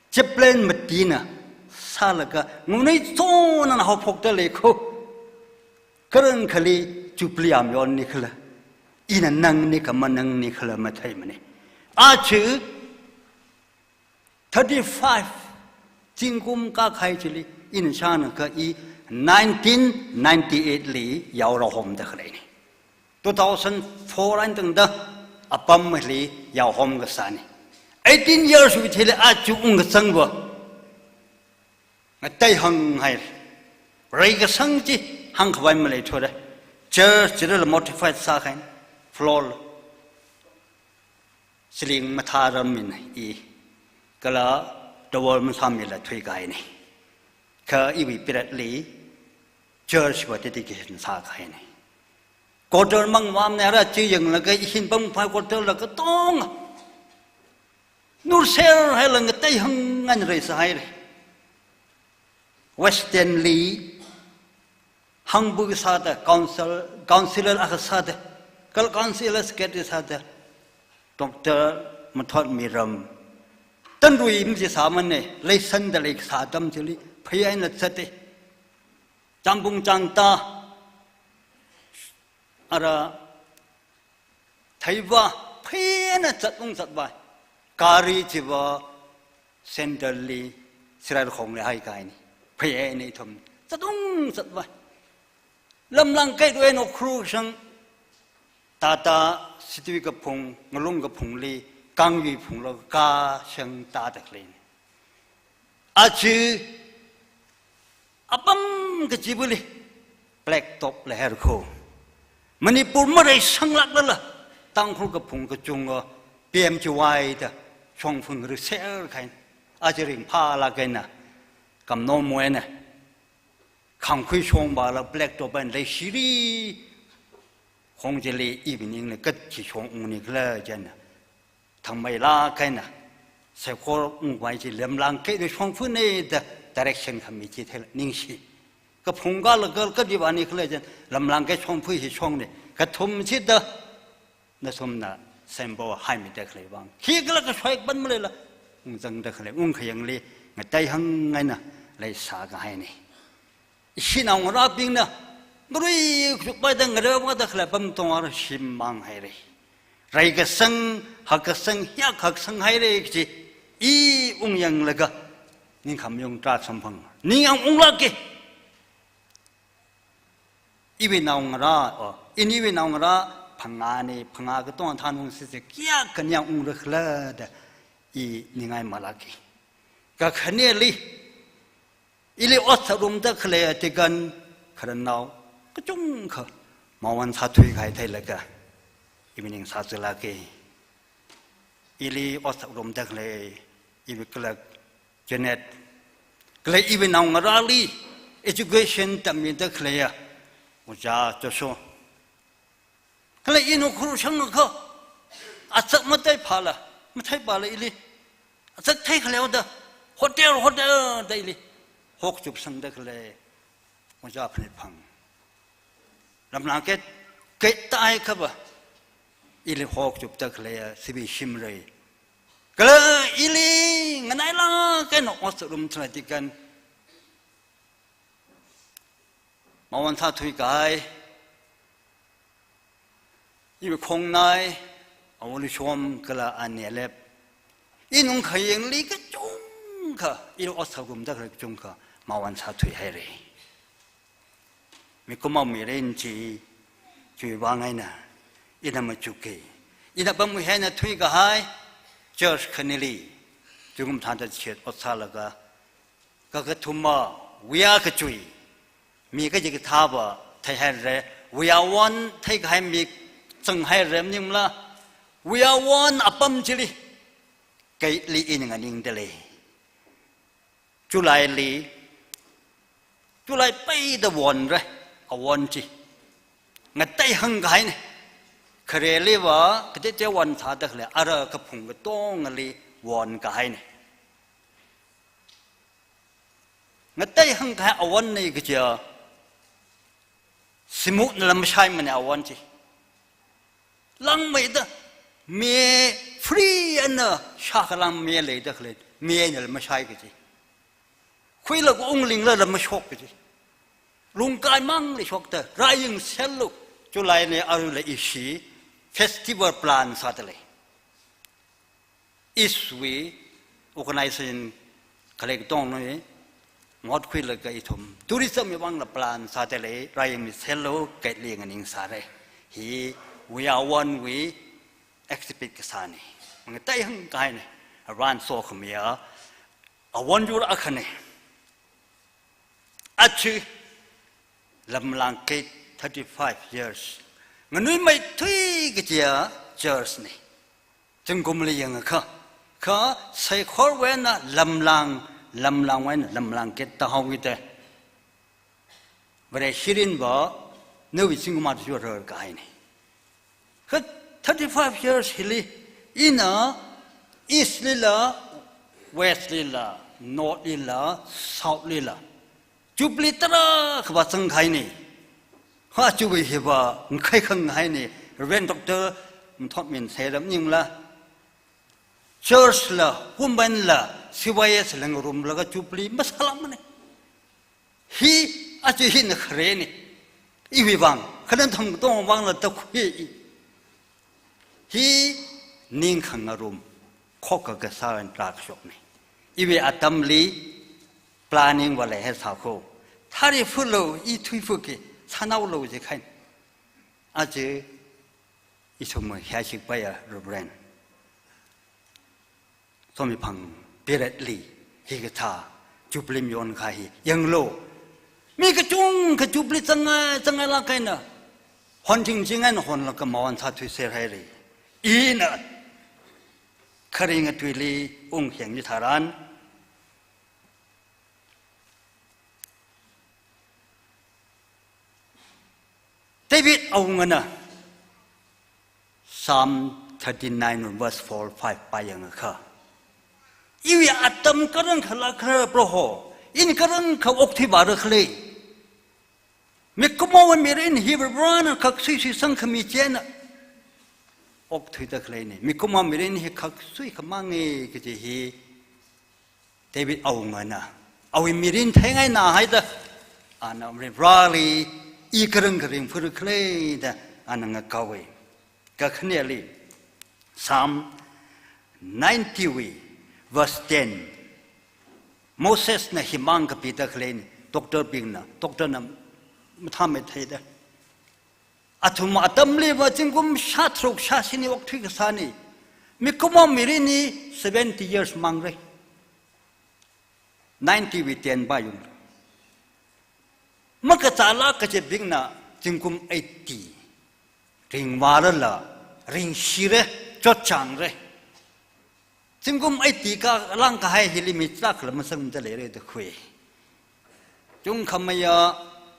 chaplain matina sālaga, ngunei chona haophokdalei kho. Karan khali Jubilee amyonnikhala, ina nangni kha manangnikhala matheimana. Aja thirty-five zingkum kākahai chili, ina shānakha i nineteen ninety-eight li yaorahomda khaleina. Two thousand four eina tangda apamli yaohom kasāna. Eighteen years wui thili aja ungkazangva ngateihānghaira. Reikasang chi hāngkhavai maleithura. Church chila modified sākahaina. Floor la ceiling mathārammina i, kala towel masāmila thuikahaina. Kha iwui period li church va dedication sākahaina. Quarter mang vāmana, ara chi yanglaga i hin pamphai quarter la katonga nurserhailaga ngateihāng eina reisāhaira. Western li hangbu sāda, council, councillor akha sāda, kala councillor secretary sāda, Doctor Mathotmiram, Tanrui machizāmana, leisāndalei kasā atam chili phei eina zata. Changpung changtā, ara theiva, phei eina zatung zatvai. Gari chiva Central li, Sirarakhongli haikahaina. Phei eina ithum zatung zatvai. Lamlang kaitwui eina Ukhrul shang, Tata situi kaphung, ngalung kaphungli, kangyui phunglo kashang tāda khaleina. Aja apam kachivali black top leihaira kho. Manipur mareisānglāklala, Tangkhul kaphung kachunga P M G Y da shongfa ngaruserkahaina. Aja ringphālāk eina, kamnomwui eina, khangkhui shongvala black top eina leishiri, khong chili evening li kachi shong ungnikhala chieina, thangmeilāk eina Saikora ungvai chi lamlāng gate shongfana da direction khami chi thei ningshi. Kaphung kala kal kadi vāni khala jen lamlāng gate shongfa hi shongna. Kathum chida nathumna sembo haimida khalei vang. Khikhala kashoi kapan maleila ungzangda khalei ungkhayangli ngateihang eina leisā kahaina. Ishi naongarābingna ngarui kachukpaida ngarāvāda khalei apam tongara shimmang haira. Rai kasang, hak kasang, hiyak haksang haira kaji i ungyanglaga ningkham yung tra samphang. Ningyang unglāka. Iwui naongarā, oh, iniwui naongarā phangāna, phangā katonga thanung sisi kayākha ningyang ungra khala da i ningai malāka. Kakhaneli, ili ot sārumda khalei Deacon khararnao kachungkha mawon sāthui kahai theilaga, iwui ning sāzalāka. Ili ot sārumda khalei, iwui clerk Janet, kala iwui naongarāli education tammida khaleiya Ojā Joshua. Kala ina khur shangakha, azak matheiphāla, matheipāla ili azak thei khalei oda, hotel, hotel da ili hokchupsangda khalei Ojā Phanitphang. Lamlāng gate, gate tāhaiakhava ili hokchupda khaleiya Sibi Shimray. Kala ili nganailāk eina ot sārum thalei Deacon mawon sāthui kahai, iwui khongnai, Awolishom kala Anelep. Ina ungkhayangli kachungkha, ili ot sārumda khalei kachungkha mawon sāthui haira. Mikumo mirin chi, chiwui vang eina ina machuka. Ina apam hi eina thuikahai church khanili, zingkum thāda chet ot sālaga, kakathuma, wuiya kachui, mi kachikathāva theihaira, wuiya won theikahai mi zanghaira maningla, wuiya won apam chili, gate li ina nganingda lei. July li, July peida wonra, awon chi. Ngateihang kahaina. Khareliva, kateoteowui won sāda khalei, ara kaphung katongali won kahaina. Ngateihang kahai awonna kaja, shimuna lam mashaimana awon chi. Langmeida, me free eina shākha langme leida khalei, me eina lam mashai kaji. Khuilaga unglingla lam mashok kaji. Lungkai mangli shokta, rāyangsellu, July na arui la ishi, festival plan sāda lei. East wui organization khalei katongna, ngot khuilaga ithum tourism wui vangla plan sāda lei, rāyangmisellu, gate li nganingsāra. Hi, wuiya wonwui exhibit kasāna. Ngateihang kahaina, aran sokhamiya, awon yur akhana. Aja, Lamlāng gate thirty-five years. Nganuimeithui kajiya church na. Zingkumli yangakha. Kha saikorwui eina Lamlāng, Lamlāngwui eina Lamlāng gate tāhaowa da. Vare shirinva, nawui zingkum athishurda kahaina. Kha thirty-five years hili, ina East lila, West lila, North lila, South lila, Jubilee tarākha vāzang kahaina. Kha chiwui hiva ngakhai khangahaina, Reverend Doctor Mthotmin sāra maningla, church la, women la, C Y S la ngarumlaga Jubilee masālākmana. Hi, aja hina kharena. Iwui vang, kha nathum katongwui vangla tākhui. Hi, ning khangarum, khokkha kasā eina rākashokna. Iwui atamli, planning va leihai sākho. Thari fulo, i thui fuki, sānaolo jikahai. Aja, ithumwui hiya shikpaiya Reverend Somiphang period li hikathā Jubilee mayon kahai hi yanglu. Mi kachungkha Jubilee zangngai, zangngailāk eina, honching ching eina honlaga mawon sāthuiser haira. Ina kharinga tuili ungheng chitharan, David awungana Psalm thirty-nine verse four, five pāyangakha, Iwui atam karang khala khala Proho, ina karang kha okthui vāra khala. Mikumowui mirin hi Varena khaksui sui sangkhami chieina okthuida khaleina. Mikumo mirin hi khaksui khamānga kaji hi David awungana, awui mirin theingaina haida, ana Vareli i karang kha ringphāra khala da ana ngakaowa. Kakhaneli, Psalm ninety wui, verse ten. Mosesna himang kapida khaleina, doctor bingna, doctorna mathāmeitheida. Athum atamliva zingkum shātharuk shāshini okthui kasāna. Mikumo mirin hi seventy years māngra. Ninety wui ten pāyung. Makachāla kachibingna zingkum eighty ringvārala, ringshira, chotchāngra. Zingkum eighty kalāng kahai hili mi chakla masangda leira da khui. Chungkhameiya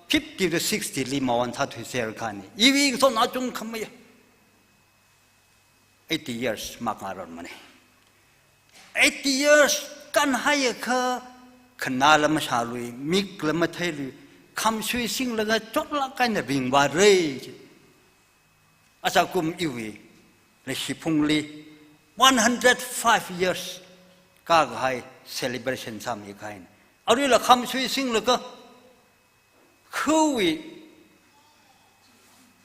fifty to sixty li mawan sāthuiser khani. Iwui ngasotna chungkhameiya eighty years makngararmana. Eighty years kanhaiakha khanāla mashālui, mikla matheilui, khamsui singlaga chotlāk eina ringvāra. Ajakum iwui leishiphungli one hundred five years kākahai celebration sāmi kahaina. Aruila khamsui singlaga khawui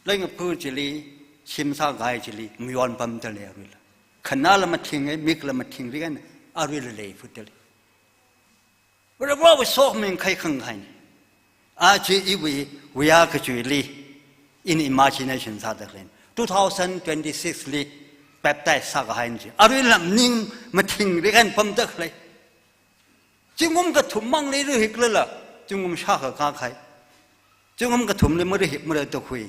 leingaphā chili, shim sākahai chili mayonpamda lei aruila. Khanāla mathinga, mikla mathingrik eina aruila leiphuda lei. Varewui sokhami khaikhang haina. Aja iwui wuiya kachuili, in imagination sāda khaleina, two thousand twenty-six li baptize sākahaina chi aruila ning mathingrik eina pamda khalei. Zingkum kathum mangli rihiklala, zingkum shākha kākahai. Zingkum kathumli marihikmara da khui.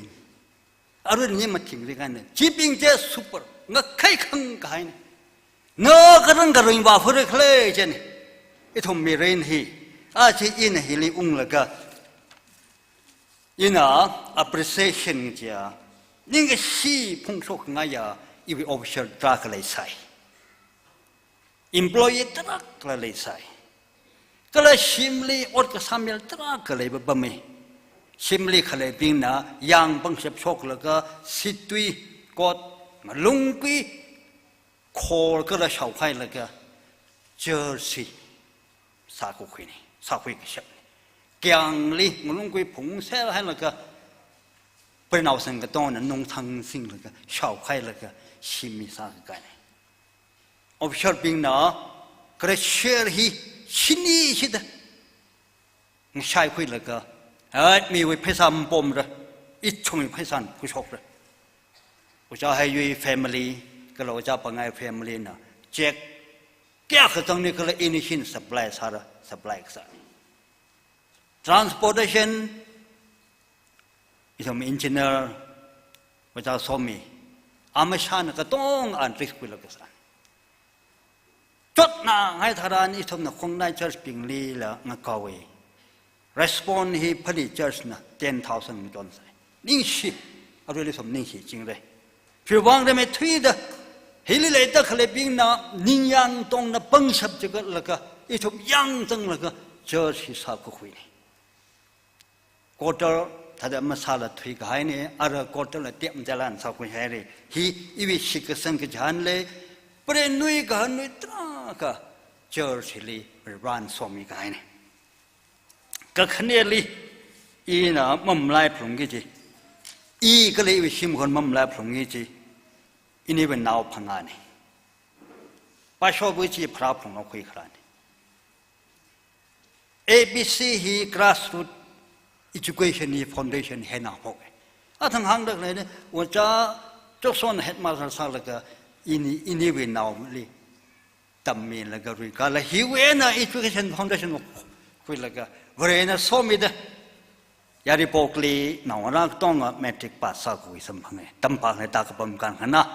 Aruila ning mathingrik eina. Chibing chi super, ngakhaikhang kahaina. Na karang kha ringvāphāra khala chieina. Ithum mirin hi, aja ina hili unglaga, ina appreciation chiya, ningkashi phungshokngaiya iwui official tarākha leisai. Employee tarākhala leisai. Kala shimli ot kasāmila tarākha leipapama. Shimli khaleibingna yang pangshap shoklaga, situi, kot, ngalungkui, khor kala shaokhailaga, church hi sākakhuina, sākhui kashapna. Kayāngli ngalungkui phungsel hailaga, preinaosang katongana nungthang singlaga, shaokhailaga, shim hi sākakaina. Official bingna grade share hi shini shida ngashai khuilaga, hai, miwui pheisā mapomra, ithumwui pheisāna khuishokra. Ojā Hayui family, kala Ojā Pangai family na check kayākha zangni kala ini hin supply sāra, supply kasā. Transportation, ithum engineer, Ojā Somi, amashāna katonga risk khuilaga sā. Chotnangai tharan ithumna Khongnai church binglila ngakaowa. Respond hi Pali church na ten thousand ngachonsai. Ningshi, aruila ithum ningshi chingra. Chiwuivang rimeithuida, hili leida khaleibingna ningyāng tongna pangshap chigatlaga, ithum yāngzanglaga church hi sākakhuina. Quarter thāda masāla thuikahaina, ara quarter la tep jalan sākhuihaira. Hi iwui shitkasang kachihānla, prenui kahānnui tarākha church hili run somi kahaina. Kakhaneli, ina mamalai phalungki kaji, i kala iwui shimkhur mamalai phalungki kaji, iniwui nao phangāna. Pashowui chi pharā phalunga khuikharāna. A B C hi grassroot education hi foundation hi eina haophok. Athang hāngda khaleina, Ojā Chokson headmaster sālaga ini, iniwui naoli tammilaga ruikala hiwui eina education foundation khuilaga Varena somida Yairipokli naongarā katonga matric pass sākhui samphanga. Tampakna tākapam kankhana.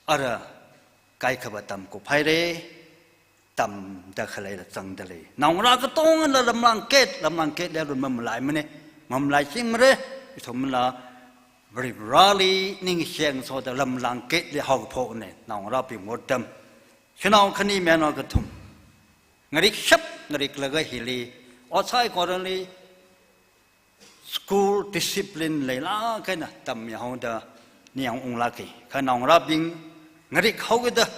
Ara kaikhava tamkuphaira, tamda khaleila zangda lei. Naongarā katongala lamlangkhet, lamlangkhet le arui mamalaimana, mamalaichingmara, ithumla Varivarāli ningsheng soda lamlangkhet le haokaphokna, naongarābingwui ottam. Khanao khani mayarnao kathum. Ngarik shap, ngariklaga hili, ot saikorali, school discipline leilāk eina tammihaoda ningyāng unglāka. Kha naongarābing ngarik haokida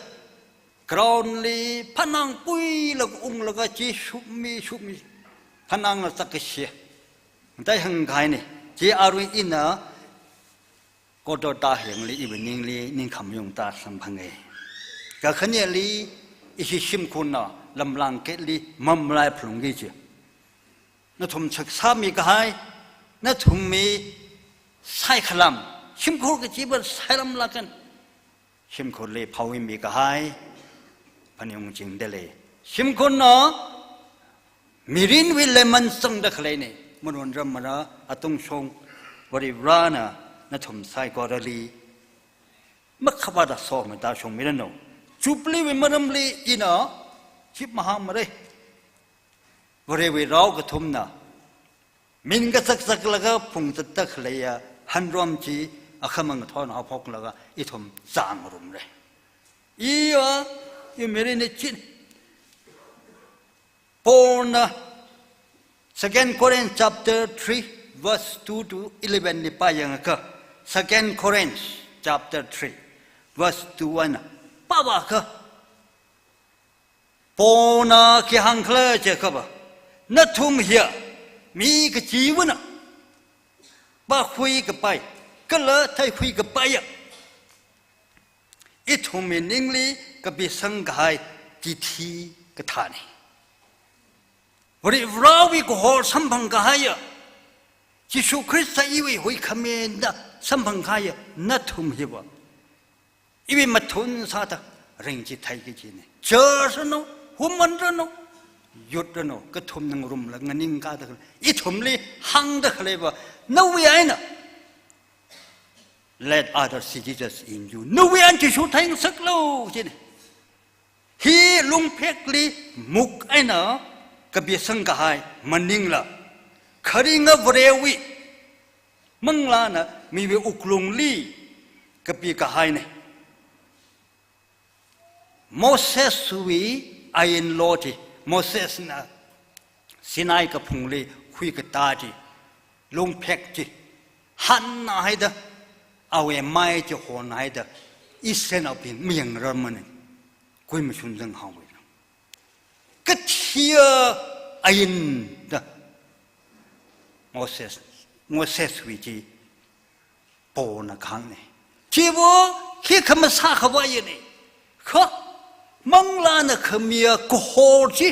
ground li phanang puilaga unglaga chi shupmi, shupmi. Phanangla chākkashi. Matai hāngkahaina. Chi arui ina Kotor ta hengli iwui ningli ningkhamaungta samphanga. Kakhaneli ishi shimkhurna lamlāngkatli mamalaiphalungki chi. Nathum shaksāmi kahai, nathumwui saikhalam, shimkhur kachiva sailamlākan. Shimkhurli phaomi kahai, phaningungchingda lei. Shimkhurna mirinwui lemon sangda khaleina, marunram mara atungshong Varivarana nathum saikorali makhavāta sokhami tāshungmiranu. Jubilee wui maramli ina chip mahāngmara. Varewui rao kathumna min kazakzaklaga phungzatda khaleiya hanrom chi akhamang thon haophoklaga ithum zāngarumra. Iya, i mirinna chin. Paulna Second Corinthians chapter three, verse two to eleven li pāyangakha, Second Corinthians chapter three, verse two eina pāvākha, Paulna khi hāngkhala jiakhava, nathum hiya mi kachivana pākhui kapai, kala theikhui kapaiya ithumwui ningli kapisang kahai chithi kathāna. Varivarawui kahor samphang kahaiya, Jishu Khrista iwui huikhamina samphang kahaiya nathum hiva iwui mathun sāda ringchithei kajina. Church ranu, woman ranu, youth ranu, kathumna ngarumlaga nganingkada khalei, ithumli hāngda khaleiva, nawui eina "Let others see Jesus in you." Nawui eina Jishu theingasaklu jina. Hi lungphekli muk eina kapisang kahai maningla, kharinga Varewui manglāna miwui wuklungli kapi kahaina. Moseswui ain law chi, Mosesna Sinai kaphungli khuikatā chi, lungphek chi, hanna haida, awui mai chi hon haida, Israelnaobing mayangrarmana, kuimashun zanghaowa. Kathiya ain da Moses, Moseswui chi Paulna kahāngna. Chiva khikha masākhavai eina. Kha manglāna khamiya kahor chi,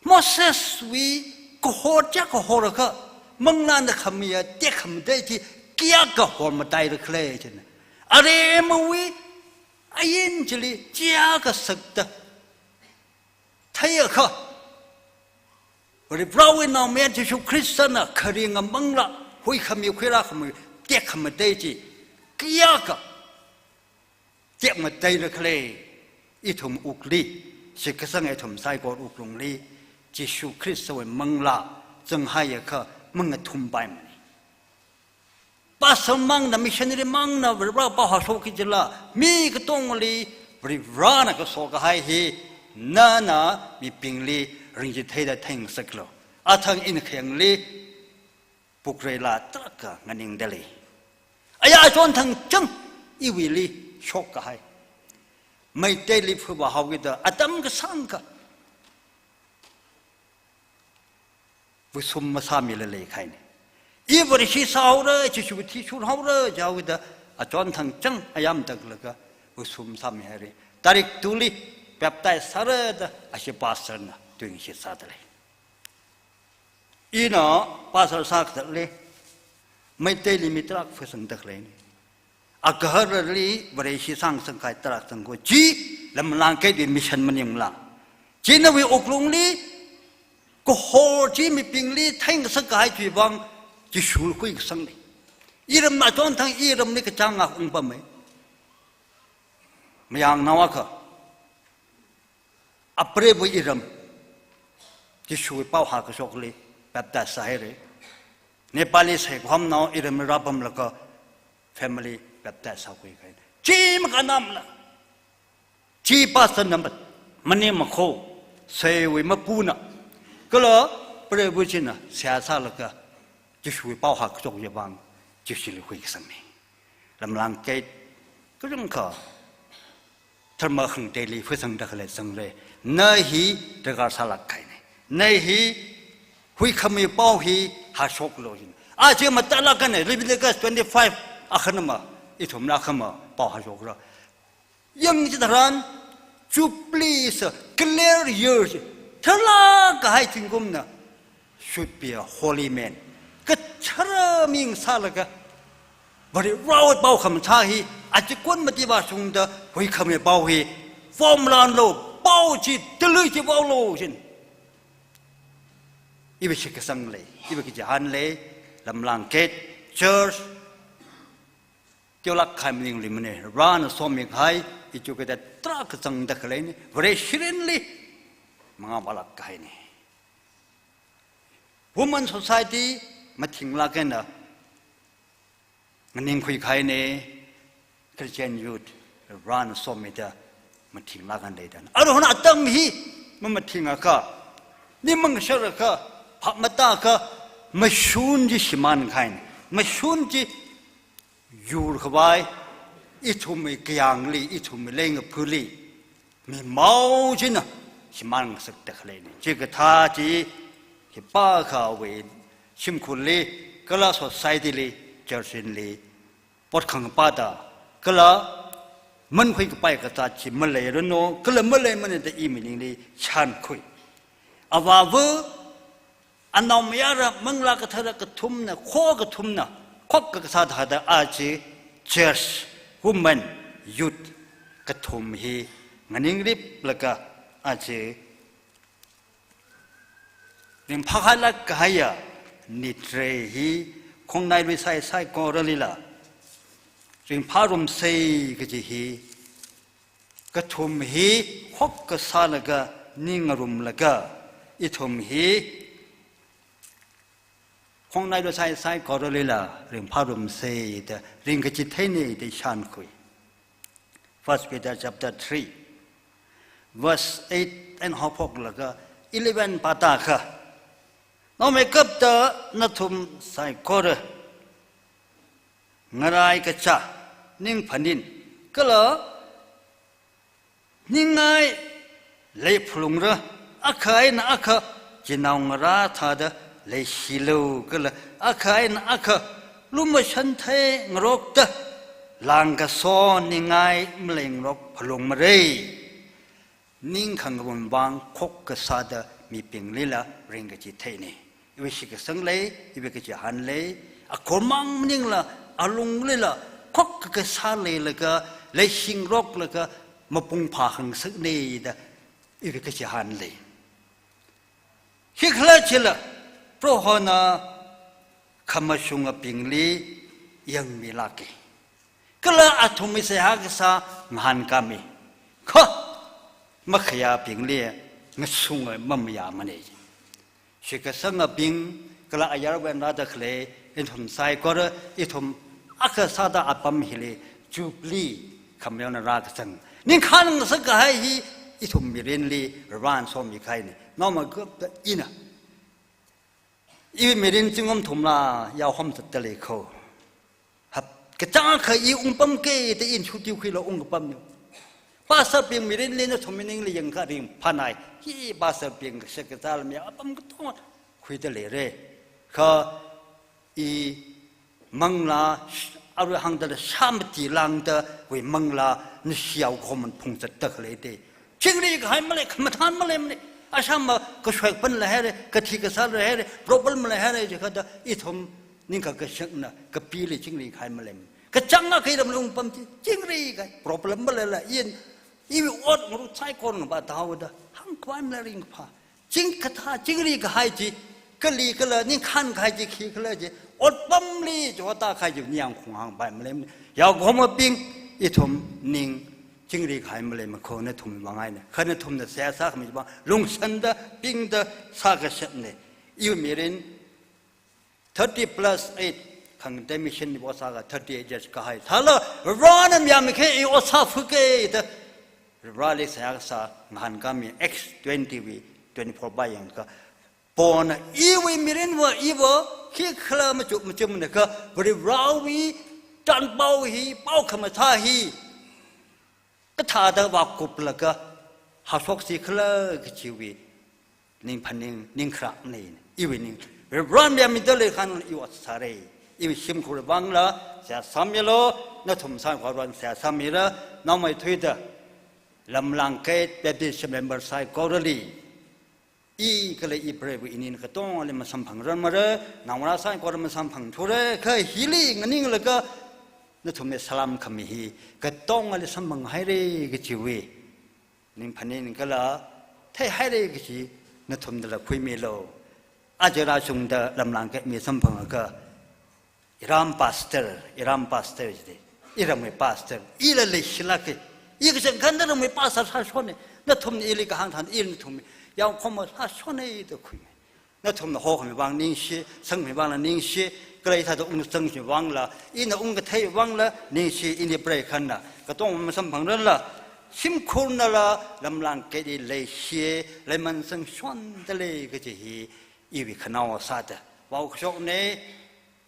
Moseswui kahor chi kahor akha, manglāna khamiya tekhamatei chi kayākha hormataira khala jina. Aremawui ain chili chiyākha sakta theiakha, Varivarawui Naomayara Jishu Khristana kharinga manglā, huikhami khuirākhami tekhamatei chi kayākha tekmataira khala, ithum wukli, shitkasang ithum saikora wuklungli Jishu Khristawui manglā zanghaiakha mangathumpaimana. Pastor mangna, missionary mangna Varivara pao hāshokki jila, mi katongli Varivarana kaso kahai hi nana mibingli ringchitheida theingasaklu. Athang ina khayangli pukreila tarākha nganingda lei. Aya achon thangchang iwuili shokkahai, Meiteili phuba haokida atam kasāngkha vāsum masāmila leikahaina. I Vareshi sāhaora, Jishuwui athishur haora jihaokida achon thangchang ayam taklaga vāsum sāmihaira. Tarik tuli baptize sāra da ashi pastorna tuingashit sāda lei. Ina pastor sākathatli Meiteili mi tarākha vāsangda khaleina. Agaharali Vareshi sāngasakahai tarākha zangko, chi lamlāngkatwui mission maningla. Chi nawui wuklungli kahor chi mibingli theingasakahai chiwui vang Jishu khuikasangna. Iram achon thang iramli kachāng akha ungpamma. Mayangnao akha, April wui iram, Jishuwui pao hākashokli baptize sāhaira. Nepali saikhomnao iramli rāpamlaga family baptize sākhuikahaina. Chi makānamla, Chi pastor na mat, maning makho, seiwui mapuna. Kala, Proho china, seihā sālaga, Jishuwui pao hākashok yavang, Jishuli huikasangna. Lamlang gate, kachungkha, dharma khangateili, huisangda khalei sangre. Na hi, darkar sālāk kahaina. Na hi, huikhami pao hi, hāshoklu jin. Aja matālāk kahaina, Leviticus twenty-five, akhanama, ithumna akhama, pao hāshokra. Yang chitharan, Jubilee is a clear year. Tharlāk kahai zingkumna should be a holy man. Kachara mi ngasālaga, Varewui pao khamathā hi, achikun mati vāshungda, huikhami pao hi, form lanlu, pao chi, tili chi vaolu jin. Iva shitsang lei, iva kachihān lei, Lamlang gate, church, teolāk kahai maningli mane, Varena somi kahai, ichu kada tarākha zangda khaleina, Vare shirinli, mangā vālāk kahaina. Women society, mathinglāk eina, nganingkhui kahaina, Christian youth, Varena somida, mathinglāk eina leida. Aruihon atam hi, mamathingakha, ning mangashar akha, phap matāakha, mashun chi shimān kahaina, mashun chi yur khavai, ithumwui kayāngli, ithumwui leingaphuli, mimao china, shimān ngasakda khaleina. Chikathā chi, khipākhawui, shimkhurli, kala society li, church li, pot khangapata, kala, mankhui kapai kazā chi maleiranu, kala maleimana da i maningli, shānkhui. Avāva, anaomayara manglā kathara kathumna, kho kathumna, khokkha kasā thāda aja church, women, youth, kathum hi nganingrip laga aja ringphākhailāk kahaiya nitre hi khongnailui sai saikoralila ringphārumsei kaji hi kathum hi khokkha sālaga ning ngarumlaga ithum hi khongnailui sai saikoralila ringphārumsei da ringkachitheina da shānkhui. First Peter chapter three, verse eight eina haophoklaga eleven pātāakha, naomeikapta nathum saikora ngarai kachā, ning phanin, kala ningai leiphalungra, akha eina akha chinaongarā thāda leishilu, kala akha eina akha lumashanthei ngarokta, langkaso ningai maleingarok phalungmarei. Ning khangarum vang khokkha sāda mibinglila ringkachitheina. Iva shitsang lei, iva kachihān lei, akhormang maningla, alunglila, khokkha kasā leilaga, leishingaroklaga, mapung phākhangasakna da, iva kachihān lei. Khikhalajila, Prohona khamashungabingli yangmilāka. Kala athumwui seihā kasā ngahānkāmi. Kha, makhayābingli ngasunga mamayāmana. Shitkasangabing, kala ayarwui eina rāda khalei, ithum saikora, ithum akha sāda apam hili, Jubilee, khamayon eina rākazang. Ningkhān ngasak kahai hi, ithum mirinli, Varena somi kahaina. Naomeikapta ina. I mirin zingkum thumla, yaohom zatda lei kho. Hap, kachāng akha i ungpamki da in shuti khuilaga ungkapamna. Pastor bing mirinli nathum maningli yangakha ringphānai. Hi pastor bing kashak kazā lamya apam katonga khuida leira. Kha i manglā, arui hāngda lei shāmati langdawui manglā, nashi yaokahomana phungzatda khalei te. Chingri kahai malei, khamathān maleimana. Ashāma kashwek panlahaira, kathi kasā lahaira, problem lahaira, jiakha da ithum ningkakashakna, kapili chingri kahai maleimana. Kachāng akha iramli ungpam chi, chingri kahai, problem maleila, yin, iwui ot ngarut saikora ngapa tāhaoda, hāngkhavai maleila ringphā. Chingkathā, chingri kahai chi, kali kala, ningkhān kahai chi, khikhala chi, otpamli, chota kahai chi, ningyāng khunghāngpai maleimana. Yaokahomabing, ithum ning, chingri kahai maleimana kho nathum vang eina. Kha nathumna seihā sākhami vang, lungshanda, pingda, sākashapna. Iwui mirin, thirty plus eight, khangatei mission ni ot sākha thirty-eight years kahai. Thāla, Varena mayāmi khe i ot sāphuka da. Vareli seihā kasā ngahānkāmi Acts twenty wui twenty-four pāyangakha, Paulna iwui mirinva iva khikhala machuk machimna kha, Varewui tanpao hi, pao khamathā hi kathāda vākuplaga hāshoksikhala kajiwui ningphaning, ningkharā nei, iwui ning. Reverend Miyamida leikhan iwui ot sāra. Iwui shimkhur vangla seihā sāmilu, nathum saikoran seihā sāmira, naomeithuida Lamlang Gate Baptist member saikorali, i kala i preiva inin katongali masamphangranmara, naongarā saikora masamphangthura, kha hili nganinglaga nathumli salam khami hi katongali samphanghaira kajiwui ningphaning kala theihaira kaji nathumdala khuimilu. Aja rāshungda Lamlang Gate mi samphangakha, iram pastor, iram pastor jida, iramwui pastor, ila leishilāka, i kachangkhan naramwui pastor sāshona, nathumna ili kahāng tharan, ila nathumwui yaokhoma sāshona da khuimi. Nathumna hokhami vang ningshi, sangmi vangla ningshi, kala hithāda ungzangmi vangla, ina ungkathei vangla ningshi, ini preikhanna katonga masamphangranla, shimkhurnala Lamlang Gate li leishi, leiman sangshondalei kaji hi iwui khanao sāda vaokashokna.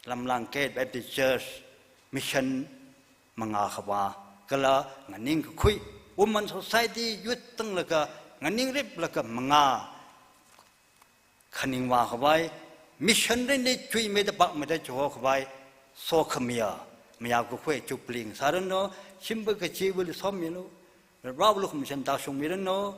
Lamlang Gate Baptist Church mission mangā khavā, kala nganingkakhui, women society, youth tanglaga, nganingrip laga mangā khaningvā khavai, mission rinli chuimeida pakmeida chihokhavai, sokhamiya, mayākakhui chupling sāranu, shimba kachiva̱li somilu, Varewui lukhamashan tāshungmiranu,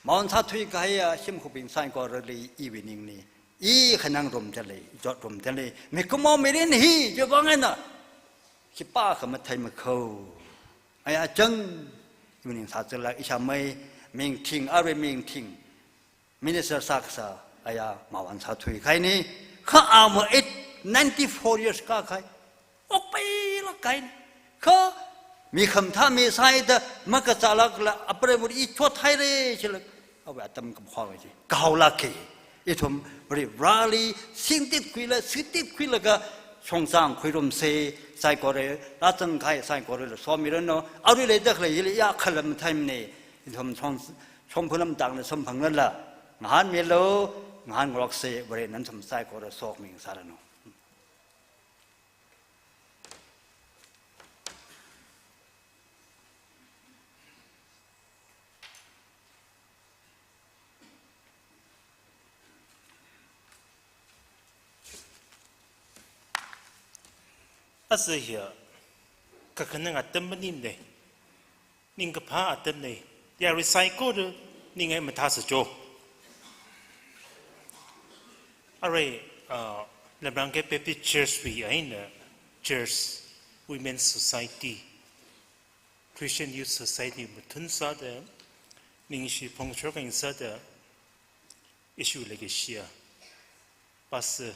mawan sāthui kahaiya shimkhurbing saikorali iwui ningli, i khanang rumdalei, i chotrumdalei, mikumo mirin hi, chiwui vang eina khipākha matheimakho. Aya chang, iwui ning sāzala, ishāmei Mingthing, arui Mingthing, minister sākasā aya mawan sāthui kahaina, kha ama eight, ninety-four years kākahai, okpailāk kahaina. Kha mi khamathā mi sāhaida makazālākla, apreiva i chothaira jila, awui atam kaphā kaji kahaolāka. Ithum Vareli singtit khuila, singtit khuilaga shongzang khuirumsa, saikora, rāzang kahai saikorala somiranu, arui leida khalei hili ya khalam theimana, ithum shong, shongphun lamtangna samphanglala, ngahānmilu, ngahānngaroksa, Varena nathum saikora sokhami ngasāranu. Aja hiya, kakhanang atam maningmana, ningkaphā atamna, yarui saikora ningai mathāsa jo. Arui, ah, Lamlang Gate Baptist Church wui eina Church, Women's Society, Christian Youth Society mathun sāda, ningshi phongshok eina sāda, issue leikashiya, pastor,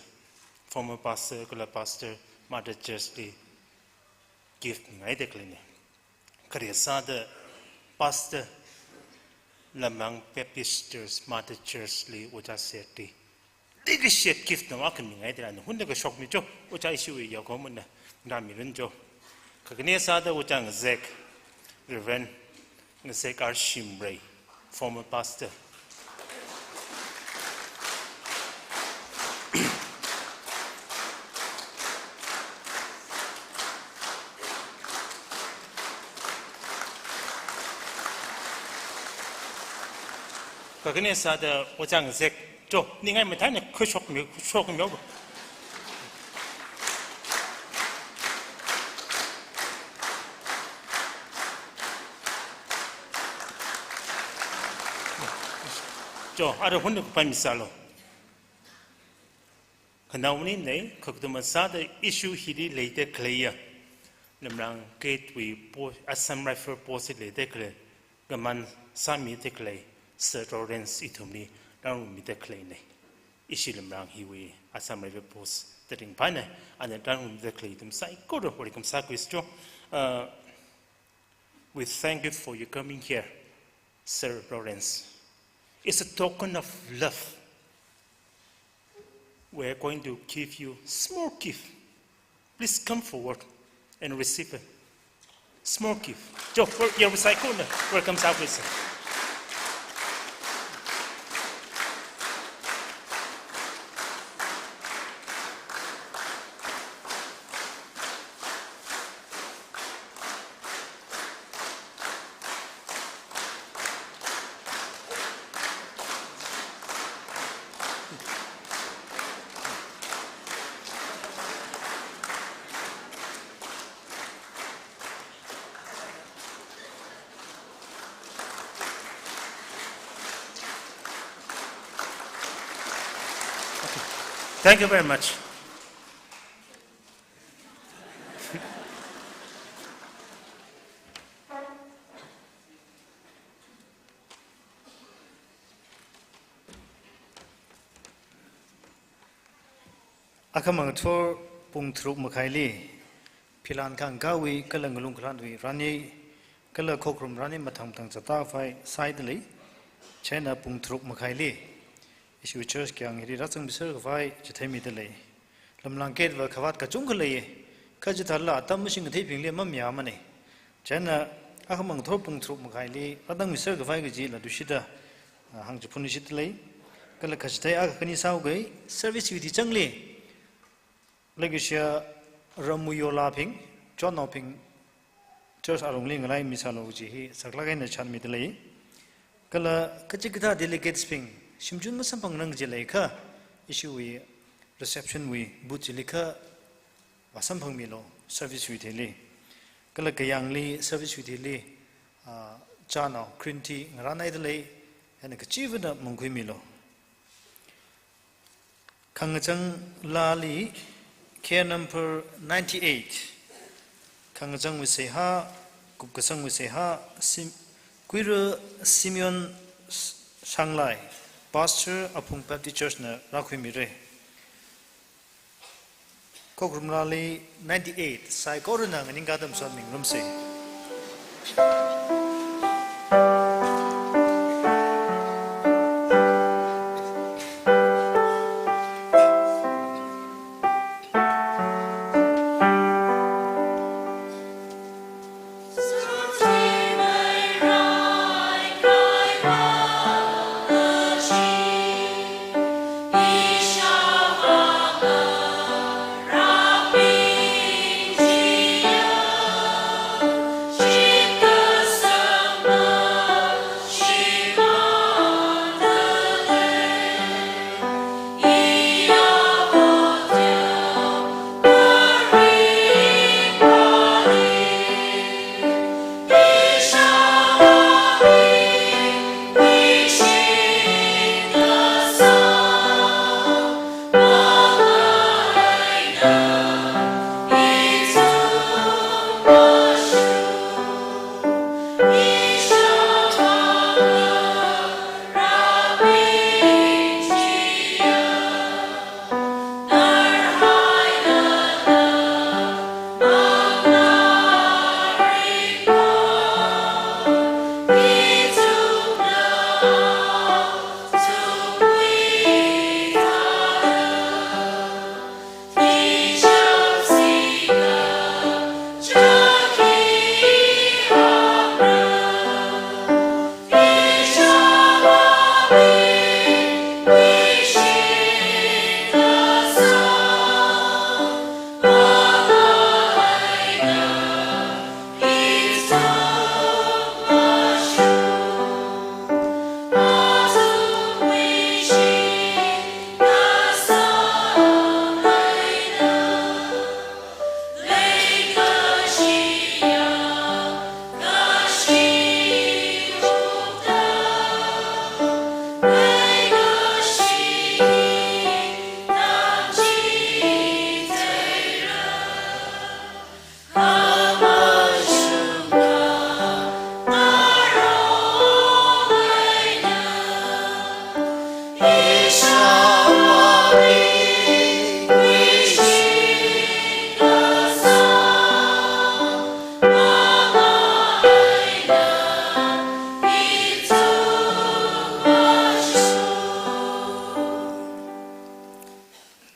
former pastor, kala pastor, Mother Church li gift mingaida khaleina. Khare sāda pastor, Lamlang Baptist Church, Mother Church li ojā set li, leikashiya gift na wa khamingaida, ana hunla kashokmi jo, ojā issue ya komuna, nami run jo. Kakhane sāda ojā ngazek, Reverend Ngazek R Shimray, former pastor. Kakhane sāda ojā ngazek, jo, ningai mathāna, khuishokmi, khuishokmi. Jo, ara hunla kupam misālu. Khanao maningmana, kakathuma sāda issue hili leida khaleiya, Lamlang Gate wui po-, Assam Rifle Post li leida khalei, kaman sāmida khalei, Sir Lawrence ithumli rāngarummida khaleina. Ishi Lamlang hiwui Assam Rifle Post da ringphāna, ana rāngarummida khalei ithum saikora welcome sākhuisa jo. Uh, we thank you for your coming here, Sir Lawrence. It's a token of love. We're going to give you small gift. Please come forward and receive a small gift. Jo, wel-, yar saikora welcome sākhuisa. Thank you very much. Akhamang ngathor pung tharuk makhaili, philan khangkāwui kala ngalung khalātwui rani, kala khokharum rani mathang mathang zatda khavai sāhaida lei. Chieina pung tharuk makhaili ishiwui church kayāng hili rāzangmiser khavai chitheimida lei. Lamlāng gate va khavāt kachungkha lei, kha chithālala atam mashing katheibingli mamayāmana. Chieina akhamang ngathor pung tharuk makhaili rāzangmiser khavai kaji latluishitda, ah, hāngchiphunluishitda lei. Kala kachithei akha khani sāhaoga, service wui thili changli, leikashiya Ramui Yolabing, John Naobing, church arungli ngalaimi sālu kaji hi saklāk eina chānmida lei. Kala kachikathā delegates bing shimchun masamphangrang kaji leiakha, ishiwui reception wui booth chili kha vāsamphangmilu, service wui thili. Kala kayāngli service wui thili, ah, chānao green tea ngarānhaida lei, eina kachivana mangkhuimilu. Khangachang laali, care number ninety-eight. Khangachangwui seihā, kupkasangwui seihā, Sim-, Kuira Simeon S-, Shanglai, Pastor Aphung Baptist Church na rākhuimira. Khokharum laali ninety-eight, saikorana nganingkā atam somingarumsa.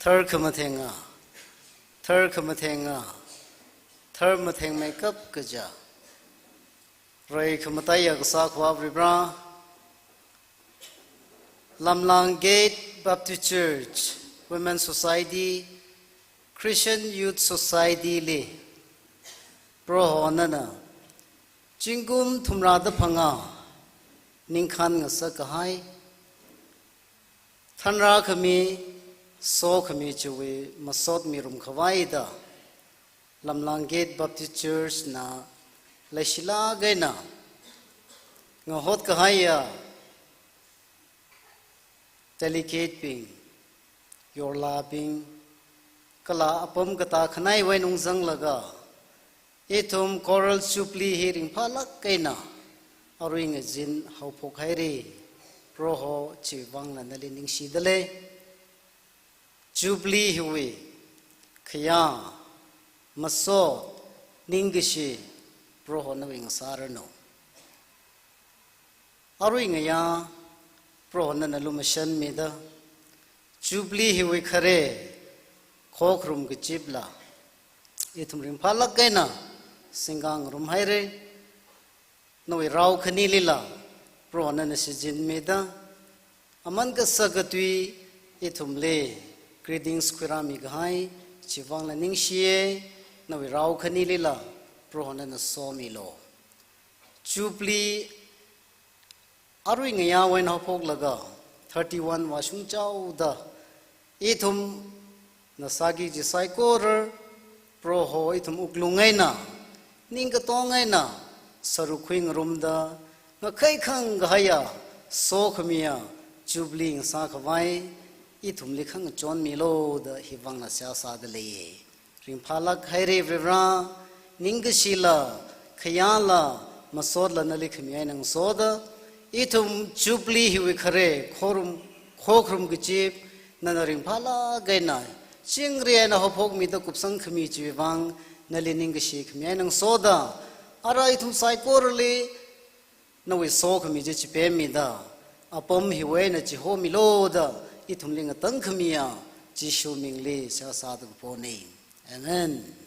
Thar khamatheng nga, thar khamatheng nga, thar mathengmeikap kaja. Rai khamataiya kasā Akhava Varivara, Lamlang Gate Baptist Church, Women Society, Christian Youth Society li Proho nana zingkum thumrada phangā ningkhān ngasak kahai, thanrā khami, sokhami chiwui masot mirum khavaida, Lamlang Gate Baptist Church na leishilāk eina ngahot kahaiya delegate bing, yorlābing, kala apam katā khanaiwui eina ungzanglaga, ithum Coral Jubilee hi ringphālāk eina arui ngazin haophok haira. Proho chiwuivangla nali ningshida lei. Jubilee hiwui khayā, masot, ningkashi Proho nawui ngasāranu. Arui ngayā Proho nana lumashanmida, Jubilee hiwui khare khokharum kachipla ithum ringphālāk eina singkhangarum haira. Nawui rao khanilila Proho nana shichinmida, aman kasā katui ithumli greetings khuirāmi kahai chiwuivangla ningshiya. Nawui rao khanilila Proho nana somilu. Jubilee arui ngayāwui eina haophoklaga thirty-one vāshung chaoda, ithumna sāki kaji saikora Proho ithum wuklung eina, ning katong eina sāruk khuingarumda, ngakhai khangkahaiya sokhamiya Jubilee ngasā khavai ithumli khangachon milu da hiwuivangla seihā sāda lei. Ringphālāk haira Varivara, ningkashila, khayāla, masotla nali khami eina ngasoda, ithum Jubilee hiwui khare khorum, khokharum kachip nana ringphālāk eina chingri eina haophokmida kupsang khami chiwuivang nali ningkashi khami eina ngasoda, ara ithum saikorali nawui sokhami chi chipemmida, apam hiwui eina chihomilu da ithumli ngatang khamiya Jishu mingli seihā sāda kapona. Amen.